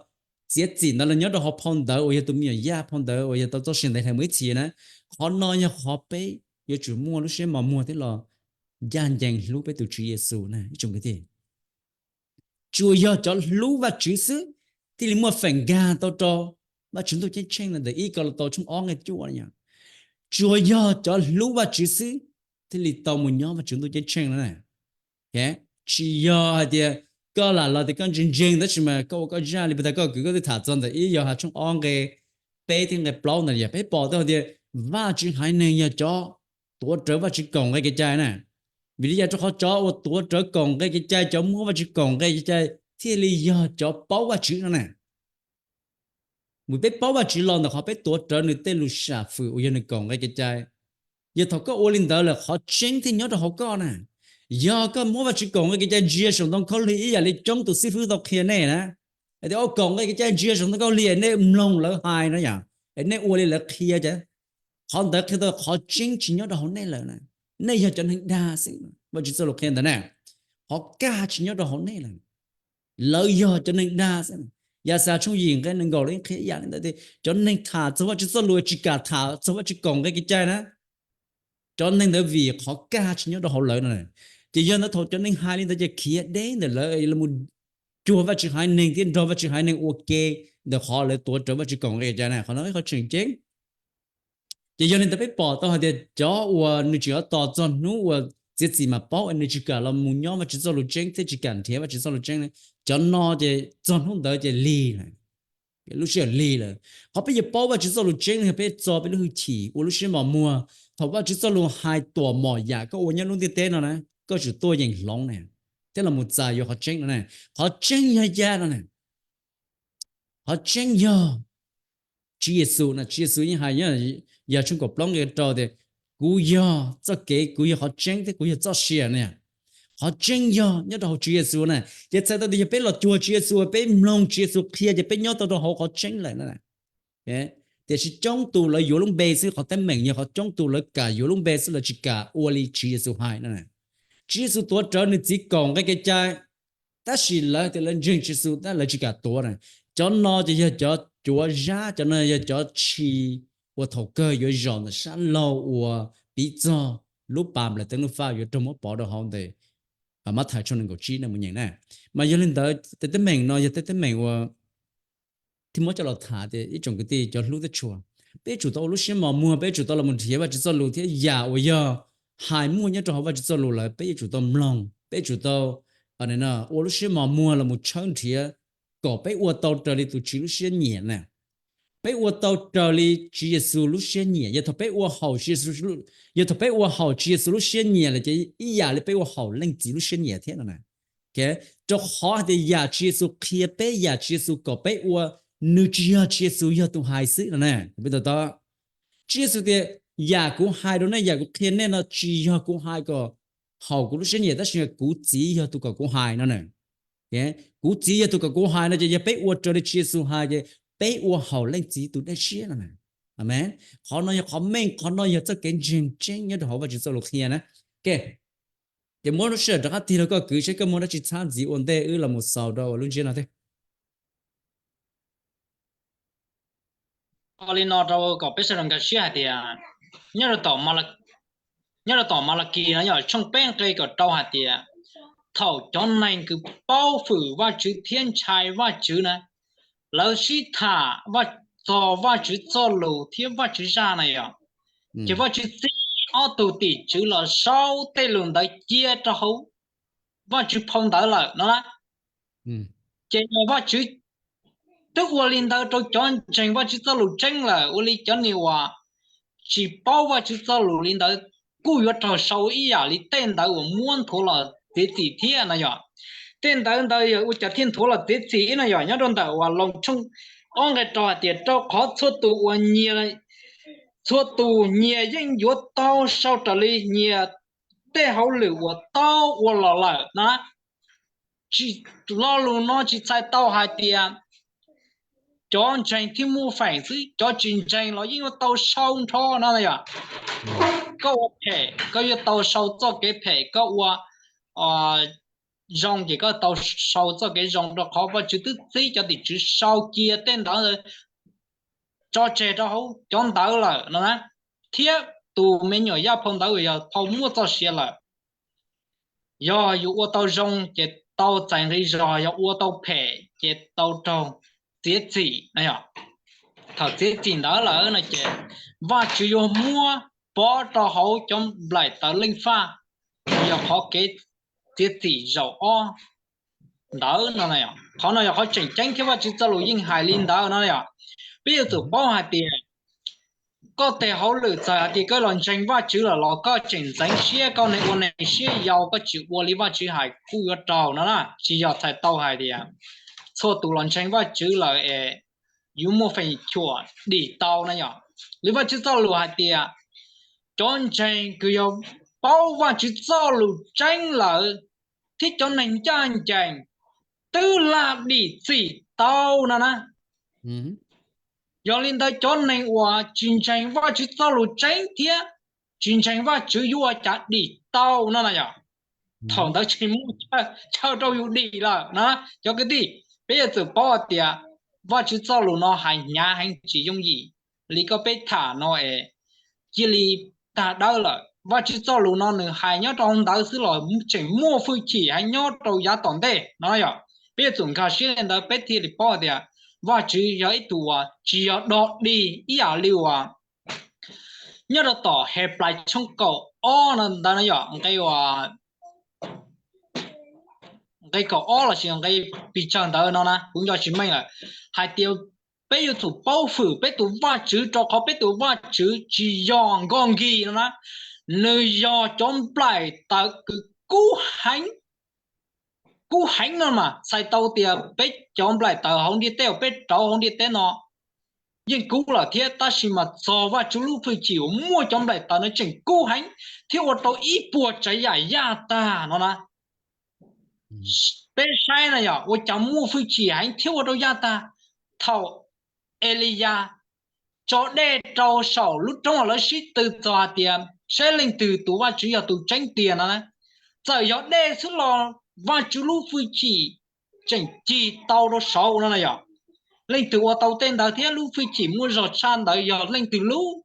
txiav txim ntawd los nyob rau hauv phau ntawv uas yog tus me nyuam yaj phau ntawv uas yog tau txoj sia ntawd hais mus ib txhis na. Qhov no yog qhov peb yuav tsum muaj lub siab mos muag thiab los ncaj ncees hlub peb tus Tswv Yexus na. Tsuas yog cov hlub Vajtswv xwb thiaj li muaj feem nkag tau rau Vajtswv ntuj ceeb tsheej no. Ntawm ib Kaulautas tshooj ob nqe cuaj, tsuas yog cov hlub Vajtswv xwb thiaj li tau mus nyob Vajtswv ntuj ceeb tsheej no. Tsis yog hais tias koj lam los tias koj ntseeg ntseeg tab sis mas koj ua koj zaj li puag ta koj kwv koj twb tham txog ntawm ib Yauhas tshooj ob nqe peb thiab nqe plaub ntawd, yog peb pom tau hais tias Vajtswv haiv neeg yog cov tuav rawv Vajtswv kaum nqe kev cai na. Vim li cas? Rau qhov cov uas tuav rawv kaum nqe kev cai, cov muab Vajtswv kaum nqe kev cai thiaj li yog cov paub Vajtswv no na. Vim peb paub Vajtswv los ntawm qhov peb tuav rawv nws tej lus sam fwm uas yog nws kaum nqe kev cai. Yog thaum koj ua li ntawd lawm qhov tseeb thiaj nyob rau hauv koj na. Yog koj muab Vajtswv kaum nqe kev cai ntsia saum ntoo khaub lig ib yam li coob tus xib fwb tau qhia nej na, hais tias ua kaum nqe kev cai ntsia saum ntoo khaub lig es nej mloog lawv hais no yom, es nej ua li lawv qhia ces qhov ntawd qhia tau qhov tseeb tsis nyob rau hauv nej lawm na. Nej yog cov neeg dag xwb, Vajtswv txoj lus qhia ntawd na. Qhov kaj tsis nyob rau hauv nej lawm, lawv yog cov neeg dag xwb. Yaxayas tshooj yim nqe nees nkaum los yeej qhia ib yam li ntawd tias cov neeg tham txog Vajtswv txoj lus tsis kam tham txog Vajtswv kaum nqe kev cai na, cov neeg ntawd vim qhov kaj tsis nyob rau hauv lawv no. Ces yog ntawd thaum cov neeg hais li ntawd ces khiav deb ntawm lawv los cuag Vajtswv haiv neeg thiab nrog Vajtswv haiv neeg ua ke ntawm qhov lawv tuav rawv Vajtswv kaum nqe kev cai na. Qhov no ib qhov tseem ceeb. Ces yog li ntawd peb pom tau hais tias cov uas nws tseem yuav tos txog hnub uas txiav txim mam paub es nws tsis kam los mus nyob Vajtswv txoj lus tseeb thiab tsis kam nrhiav Vajtswv txoj lus tseeb, cov no ces txog hnub ntawd ces lig lawm, lub sij hawm lig lawm. Qhov peb yuav paub Vajtswv txoj lus tseeb yog peb txo peb lub hwj chim ua lub siab mos muag. Thaum Vajtswv txoj lus hais tuam mom yam koj ua nyob lub ntiaj teb no na, koj tsum tuaj yeem hloov na, thiab los mus txais yuav qhov tseeb no na. Qhov tseeb yog yam no na, qhov tseeb yog Tswv Yexus no. Tswv Yexus yeej hais nyob Yauhas tshooj kaum plaub nqe rau tias kuv yog txoj kev, kuv yog qhov tseeb thiab kuv yog txoj sia ne. Qhov tseeb yog nyob rau hauv Tswv Yexus na. Ces txhais tau tias yog peb los cuag Tswv Yexus, peb mloog Tswv Yexus qhia ces peb nyob tau rau hauv qhov tseeb lawm na. Tiam sis coob tus lawv yuav lub npe xwb, qhov teeb meem yog qhov coob tus lawv kam yuav lub npe xwb, lawv tsis kam ua li Tswv Yexus hais no. Tswv Yexus tuav rawv nws txiv kaum nqe kev cai, tab sis lawv tias lawv ntseeg Tswv Yexus tab lawv tsis kam tuav na. Cov no ces yog cov cuav zab, cov no yog cov tshis uas thaum kawg yuav zom ntawm sab laug uas piv txog lub pas nplaim teeb lub faj yuav raug muab pov rau hauv ntawm Mathais tshooj nees nkaum tsib no mus nyeem na. Mas yog li ntawd tej teeb meem no yog tej teeb meem uas thiaj muab coj los tham tias ib tsoom kwv tij cov hlub thiab tshua, peb yuav tsum tau ua lub siab mos muag, peb yuav tsum tau los mus nrhiav Vajtswv txoj lus thiab yam uas yog hais muaj nyob rau hauv Vajtswv txoj lus lawm peb yuav tsum tau mloog, peb yuav tsum tau ua lub siab mos muag los mus tshawb nrhiav kom peb ua tau raws li tus Tswv lub siab nyiam na. Peb ua tau raws li Tswv Yexus lub siab nyiam, yog thaum peb ua haum Tswv Yexus, yog thaum peb ua haum Tswv Yexus lub siab nyiam lawm ces ib yam li peb ua haum Leej Txiv lub siab nyiam thiab no na. Rau qhov hais tias yam Tswv Yexus qhia peb, yam Tswv Yexus kom peb ua, nws tsis yog Tswv Yexus yog tus hais xwb no na. Peb to to Tswv Yexus tias yam kuv hais rau nej, yam kuv qhia nej no tsis yog kuv hais kom haum kuv lub siab nyiam, tab sis kuv Txiv yog tus kom kuv hais no na. Kuv Txiv yog tus kom kuv hais no ces yog peb ua raws li Tswv Yexus hais ces peb ua haum Leej Txiv tus dej siab no na. Amees. Qhov no yog qhov meej, qhov no yog txoj kev ntseeg tseeb nyob rau hauv Vajtswv txoj lus qhia na. Ok, ces muab lub sij hawm rov qab tig rau koj kwv seb koj muaj dab tsi txhab ntxiv ua ntej wb los mus xaus rau lub ntsiab no thiab. Ua li no rau kom peb sawv daws nkag siab hais tias nyob rau tom Malakis no yog tshooj peb nqe kaum rau hais tias thaum cov neeg kws paub fwm Vajtswv thiab ntshai Vajtswv na, lawv sib tham txog Vajtswv txoj lus thiab Vajtswv zaj na yog, ces Vajtswv txib ob tug tim tswv los sau tej lus ntawd cia rau hauv Vajtswv phau ntawv lawm no na. Ces Vajtswv twb ua li ntawd rau cov ntseeg Vajtswv txoj lus tseeb lawm, ua li cov neeg uas tsis paub Vajtswv txoj lus li ntawd kuj yuav raug sau ib yam li tej ntawd uas muab nthuav los txiav txim thiab no yog. Tej ntawd ntawd yog ua cas thiaj nthuav los txiav txim no yog nyob rau ntawm uas Loos tshooj ob nqe rau hais tias rau qhov txhua tus uas nyias, txhua tus nyias yeej yuav tau sau raws li nyias tej hauj lwm uas tau ua los lawm no. Tsis, lo lus no tsis txhais tau hais tias cov ntseeg thiaj muaj feem xwb, cov tsis ntseeg los yeej yuav tau sau nrho no yog. Koj ua phem koj yuav tau sau txoj kev phem, koj ua zoo ces koj tau sau txoj kev zoo, rau qhov Vajtswv twb txib cov tim tswv sau cia tej ntawd tso tseg rau hauv cov ntawd lawm no na. Thiab tus me nyuam yaj phau ntawv yog phau muaj txoj sia lawm. Yog yus ua tau zoo ces tau txais nqi zog, yog ua tau phem ces tau raug txiav txim no yog. Thaum txiav txim ntawd lawm no ces Vajtswv yuav muab pov rau hauv cov nplaim tawv leej faj, yog qhov kev txiav txim zaum ob ntawd no. Qhov no yog qhov tseem ceeb thiab Vajtswv txoj lus yeej hais li ntawd no yog. Peb yuav tsum paub hais tias koj tej hauj lwm txawm hais tias koj los ntseeg Vajtswv lawm los koj tseem ntxeev siab, koj neeg ua neeg siab yau, koj tsis ua li Vajtswv hais kuj yuav raug no na. Tsis yog txhais tau hais tias txhua tus los ntseeg Vajtswv lawm es yuav muaj feem xyuam dim tau na yog. Li Vajtswv txoj lus hais tias cov ntseeg kws yog paub Vajtswv txoj lus tseeb lawm thiab cov neeg ncaj ncees twb lam dim txim tau no na. Yog li ntawd cov neeg uas tsis ntseeg Vajtswv txoj lus tseeb thiab tsis ntseeg Vajtswv yuav ua cas dim tau no na yog. Thaum ntawd tsis muaj chaw rau yus dim lawm na. Cov kwv tij, peb yuav tsum paub hais tias Vajtswv txoj lus no hais hnyav heev tsis yooj yim li koj peb tham no es cia li tag dawb lawm. Vajtswv txoj lus no nws hais nyob rau ntawd xwb los tseem muaj hwj chim heev nyob rau yav tom ntej no yog. Peb yuav tsum nkag siab li ntawd peb thiaj li paub tias Vajtswv yog ib tug uas tsis yog dog dig ib yam li uas nyob rau tom Henplais tshooj kaum ob no ntawd no yog nqe uas nqe kaum ob lossis nqe pes tsawg ntawd no na kuv nco tsis meej lawm, hais tias peb yuav tsum paub fwm peb tus Vajtswv rau qhov peb tus Vajtswv tsis yog nkoj nkig no na, nws yog cov nplaim tawv kws kub heev, kub heev no mas txhais tau tias peb cov nplaim tawv hauv ntiaj teb uas peb rauv hauv ntiaj teb no yeej kub lawm thiab, tab sis mas txog Vajtswv lub fwj chim uas muaj cov nplaim taws no tseem kub heev thiab ua rau ib puas tsav yam yaj tag no na. Peb saib na yog ua cas muaj fwj chim heev thiab ua rau yaj tag. Thaum Eliyas tso dej rau saum lub roob uas lawv sib tw txog hais tias saib leej twg tus Vajtswv yog tus tseeb tiag no na, txawm yog dej xwb los Vajtswv lub fwj chim tseem cig tau rau saud no na yog. Leej twg ua tau tej ntawd thiab lub fwj chim muaj zog tshaj ntawd yog leej twg lub?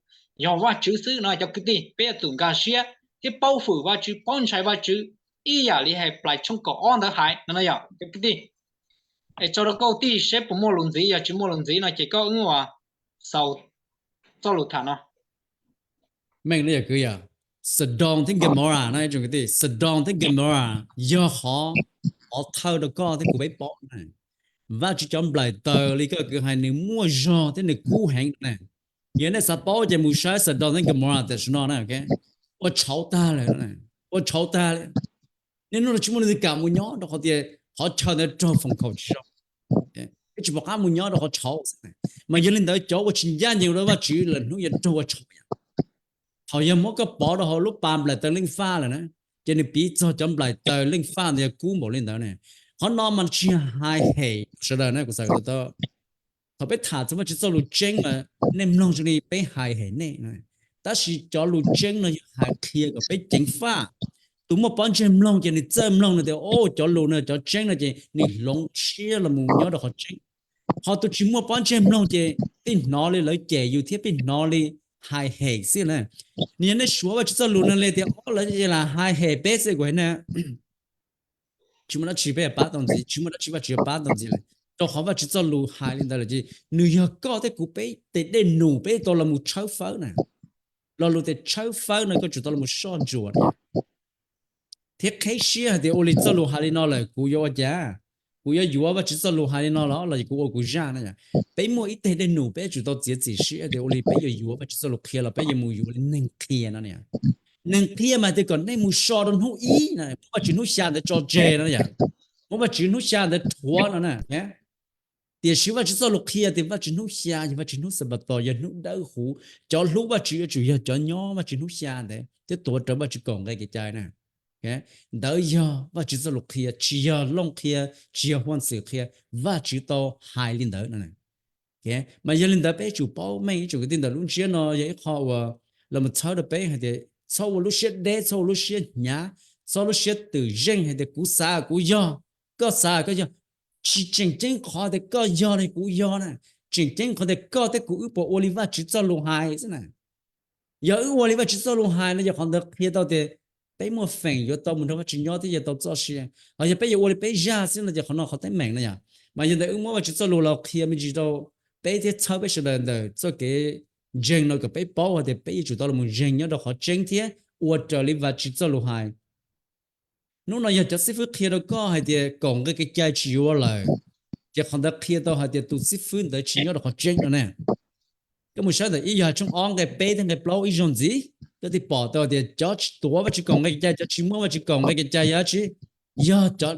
Yog Vajtswv xwb no cov kwv tij. Peb yuav tsum nkag siab thiab paub fwm Vajtswv, paub ntshai Vajtswv, ib yam li hais Nplais tshooj kaum ob ntawd hais no na yog cov kwv tij. Es tso rau koj tij seb puas muaj lus ntxiv, yog tsis muaj lus ntxiv no ces koj wb ua xaus txoj lus tham no. Meej li yog kwv yog Sodom thiab Gomorrah no, Sodom thiab Gomorrah yog qhov, qhov thawj rau koj thiab kuv peb paub na. Vajtswv cov nplaim taws li koj kwv hais nws muaj zog thiab nws kub heev na. Yog nej xav paub ces mus saib Sodom thiab Gomorrah tam sim no na, ua tshauv tag lawm, ua tshauv tag li. Niaj hnub no tsis muaj leej twg kam mus nyob rau qhov tias qhov chaw ntawd raug foom khaum tsis zoo, peb tsis pom qab mus nyob rau qhov tshauv. Mas yog li ntawd cov uas tsis ncaj ncees rau Vajtswv lawm hnub yuav raug ua tshauv. Thaum yog muab koj pov rau hauv lub pas nplaim taws leej faj lawm na, ces nws piv txog cov nplaim taws leej faj ntawd yog kub npaum li ntawd ne. Qhov no mas tsis yog hais hem sawv daws na, kuv xav tau. Thaum peb tham txog Vajtswv txoj lus tseeb mas nej mloog zoo li peb hais hem nej, tab sis cov lus tseeb no yog hais qhia kom peb ceev faj. Tus muaj pob ntseg mloog ces nws txawj mloog no tias, o, cov lus no cov tseeb no ces nws hloov siab los mus nyob rau qhov tseeb. Ho tus tsis muaj pob ntseg mloog ces peb hnov li lawv cem yus thiab peb hnov li hais hem xwb na. Nws yog nej suav Vajtswv txoj lus no li tias, o, lawv ces lam hais hem peb xwb kuv hais na. Tsis muaj dab tsi peb pab tau ntxiv, tsis muaj dab tsi Vajtswv yuav pab tau ntxiv lawm, rau qhov Vajtswv txoj lus hais li ntawd lawm ces nws yog koj thiab kuv peb tes dej num peb tau los mus tshawb fawb na. Lo lus tias tshawb fawb no koj tsum tau los mus soj ntsuam thiab qheb siab hais tias ua li txoj lus hais li no lawm kuv yuav ua cas? Kuv yuav yuav Vajtswv txoj lus hais li no los los kuv ua kuv zaj na yom. Peb muaj ib teg dej num peb tsum tau txiav txim siab tias ua li peb yuav yuav Vajtswv txoj lus qhia los peb yuav mus yuav li neeg qhia no. Neeg qhia mas tias kom nej mus so rau hnub ib, muab Vajtswv hnub xya ntawd tso tseg no yom, muab Vajtswv hnub xya ntawd rhuav no na. Tiam sis Vajtswv txoj lus qhia tias Vajtswv hnub xya yog Vajtswv hnub Xanpataus, yog hnub dawb huv. Cov hlub Vajtswv yuav tsum yog cov nyob Vajtswv hnub xya ntawd thiab tuav rawv Vajtswv kaum nqe kev cai na. Ntawd yog Vajtswv txoj lus qhia, tsis yog Looj qhia, tsis yog Huam Xwm qhia, Vajtswv tau hais li ntawd no. Mas yog li ntawd peb yuav tsum paub meej ib tsoom kwv tij ntawm lub ntsiab no yog ib qho uas los mus txhawb rau peb hais tias txhob ua lub siab deb, txhob ua lub siab hnyav, txhob lub siab twm zeej hais tias kuv xav kuv yog, koj xav koj yog. Tsis tseem ceeb qhov tias koj yog los kuv yog na, tseem ceeb qhov tias koj thiab kuv wb puas ua li Vajtswv txoj lus hais xwb na. Yog wb ua li Vajtswv txoj lus hais no yog qhov ntawd qhia tau tias peb muaj feem yuav tau mus nrog Vajtswv nyob thiab yuav tau txoj sia. Ho yog peb yuav ua li peb zaj xwb no ces qhov no qhov teeb meem no yom. Mas yog ntawd wb muab Vajtswv txoj lus los qhia me ntsis rau peb thiab txhawb peb sawv daws ntawm txoj kev ntseeg no kom peb paub hais tias peb yuav tsum tau los mus ntseeg nyob rau qhov tseeb thiab ua raws li Vajtswv txoj lus hais. Hnub no yog cov xib fwb qhia rau koj hais tias kaum nqe kev cai tsis yuav lawm, ces qhov ntawd qhia tau hais tias tus xib fwb ntawd tsis nyob rau qhov tseeb no ne. Koj mus saib ntawm ib Yauhas tshooj ob nqe peb thiab nqe plaub ib zaug ntxiv, koj thiaj pom tau tias cov tsis tuav Vajtswv kaum nqe kev cai, cov tsis muab Vajtswv kaum nqe kev cai yog dab tsi? Yog cov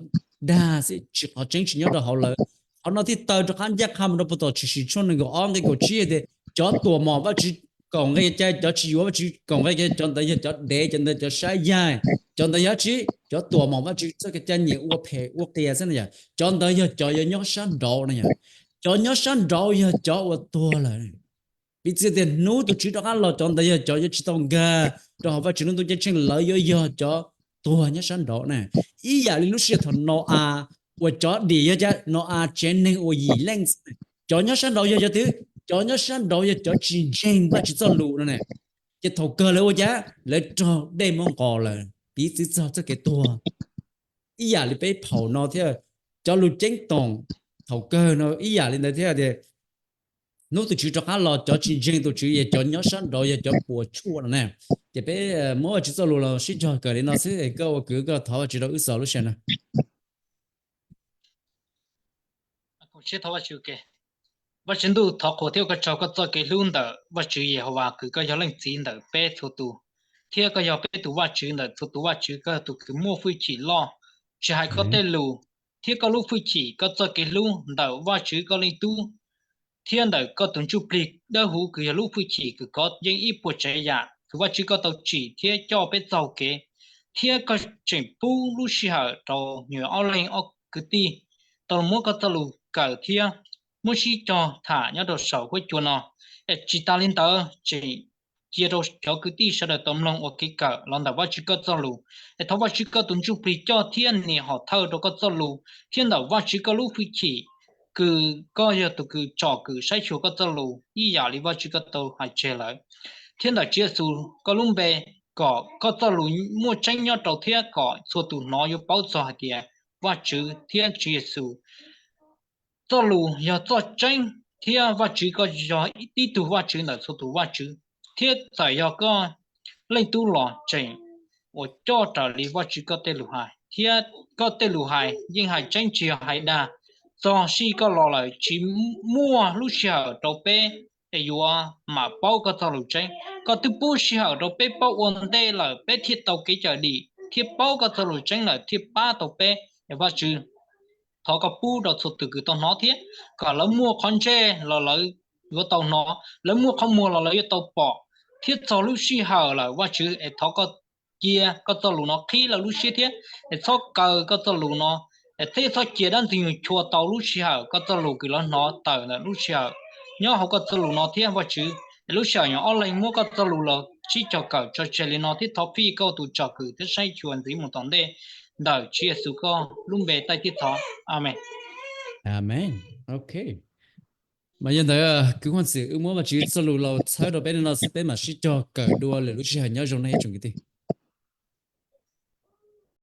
dag xwb, tsis, qhov tseeb tsis nyob rau hauv lawv. Qhov no thiaj taw rov qab ncaj qha mus rau puag tom Tshwm Sim tshooj nees nkaum ob nqe kaum tsib tias cov tuam mom Vajtswv kaum nqe kev cai, cov tsis yuav Vajtswv kaum nqe kev cai, cov ntawd yog cov dev, cov ntawd cov saib yaig, cov ntawd yog dab tsi? Cov tuam mom Vajtswv txoj kev cai nyiam ua phem ua qias xwb no yom. Cov ntawd yog cov yuav nyob sab nraud no yom. Cov nyob sab nraud yog cov uas tuag lawm. Piv txwv tias hnub tus Tswv rov qab los cov ntawd yog cov yuav tsis tau nkag rau hauv Vajtswv lub ntuj ceeb tsheej, lawv yuav yog cov tuag nyob sab nraud na. Ib yam li lub sij hawm thaum Nau-as uas cov dim yog cov, Nau-as tsev neeg uas yim leej xwb, cov nyob sab nraud yog cov twg? Cov nyob sab nraud yog cov tsis ntseeg Vajtswv txoj lus no ne. Ces thaum kawg lawv ua cas? Lawv raug dej muab nqos lawm, piv txwv txog txoj kev tuag. Ib yam li peb phaum no thiab, cov lus ceeb toom thaum kawg no ib yam li ntawd thiab tias hnub tus Tswv rov qab los cov tsis ntseeg tus Tswv yog cov nyob sab nraud yog cov puas tsuaj no na. Ces peb muab Vajtswv txoj lus los sib cog kawm li no xwb, koj ua kwv koj thov Vajtswv rau wb xaus lub sij hawm no. Vajtswv Ntuj, thov qhuas thiab ua koj tsaug koj txoj kev hlub ntawm Vajtswv Yehauvas, kws koj yog Leej Txiv ntawm peb txhua tus, thiab koj yog peb tus Vajtswv ntawm txhua tus vajtswv, koj yog tus kws muaj hwj chim loj. Tsis hais koj tej lus thiab koj lub hwj chim, koj txoj kev hlub ntawm Vajtswv koj Leej Tub, thiab ntawm koj tus ntsuj plig dawb huv kws yog lub hwj chim kws kov yeej ib puas tsav yam kws Vajtswv koj tau tsim thiab coj peb txoj hau kev, thiab koj tseem pub lub sij hawm rau nyuam ob leeg ob kwv tij tau muab koj txoj lus kawm thiab muab sib cog tham nyob rau saum huab cua no. Es tsis tas li ntawd tseem cia rau cov kwv tij sawv daws tau mloog ua kev kawm los ntawm Vajtswv koj txoj lus. Es thov Vajtswv koj tus ntsuj plig coj thiab nias hom thawj rau koj txoj lus thiab ntawm Vajtswv koj lub hwj chim kws koj yog tus kws tsom kwm saib xyuas koj txoj lus ib yam li Vajtswv koj tau hais tseg lawm, thiab ntawm Tswv Yexus koj lub npe, kom koj txoj lus muaj tseeb nyob rau thiab kom txhua tus hnov yuav paub txog hais tias Vajtswv thiab Tswv Yexus txoj lus yog txoj tseeb, thiab Vajtswv koj yog tib tug Vajtswv ntawm txhua tus vajtswv, thiab txawm yog koj Leej Tub los tseem uas coj raws li Vajtswv koj tej lus hais, thiab koj tej lus hais yeej hais tseeb tsis yog hais dag. Txog sij koj los lawm tsis muaj lub sij hawm rau peb es yuav mam paub koj txoj lus tseeb. Koj twb pub sij hawm rau peb paub ua ntej lawm peb thiaj tau kev cawm dim, thiab paub koj txoj lus tseeb lawm thiaj pab tau peb. Es Vajtswv, thov koj pub rau txhua tus kws tau hnov thiab kom lawv muaj qhov ntsej los lawv yuav tau hnov, lawv muaj qhov muag los lawv yuav tau pom, thiab txog lub sij hawm lawm Vajtswv es thov koj cia koj txoj lus no qhib lawv lub siab thiab es txhob kaw koj txoj lus no, es thiab txhob cia dab ntxwg nyoog chua tau lub sij hawm koj txoj lus kws lawv hnov tawm ntawm lub sij hawm nyob hauv koj txoj lus no thiab Vajtswv. Es lub sij hawm nyuam ob leeg muab koj txoj lus los sib cog kawm tso tseg li no thiab thov fij koj tus tsom kwm thiab saib xyuas ntxiv mus tom ntej ntawm Tswv Yexus koj lub npe taij thiab thov. Amees. Amees. Ok. Mas yog ntawd kwv Huaj Xwm, wb muab Vajtswv txoj lus los txhawb rau peb li no xwb, peb mam sib cog kawm dua lwm lub sij hawm nyob zoo na ib tsoom kwv tij.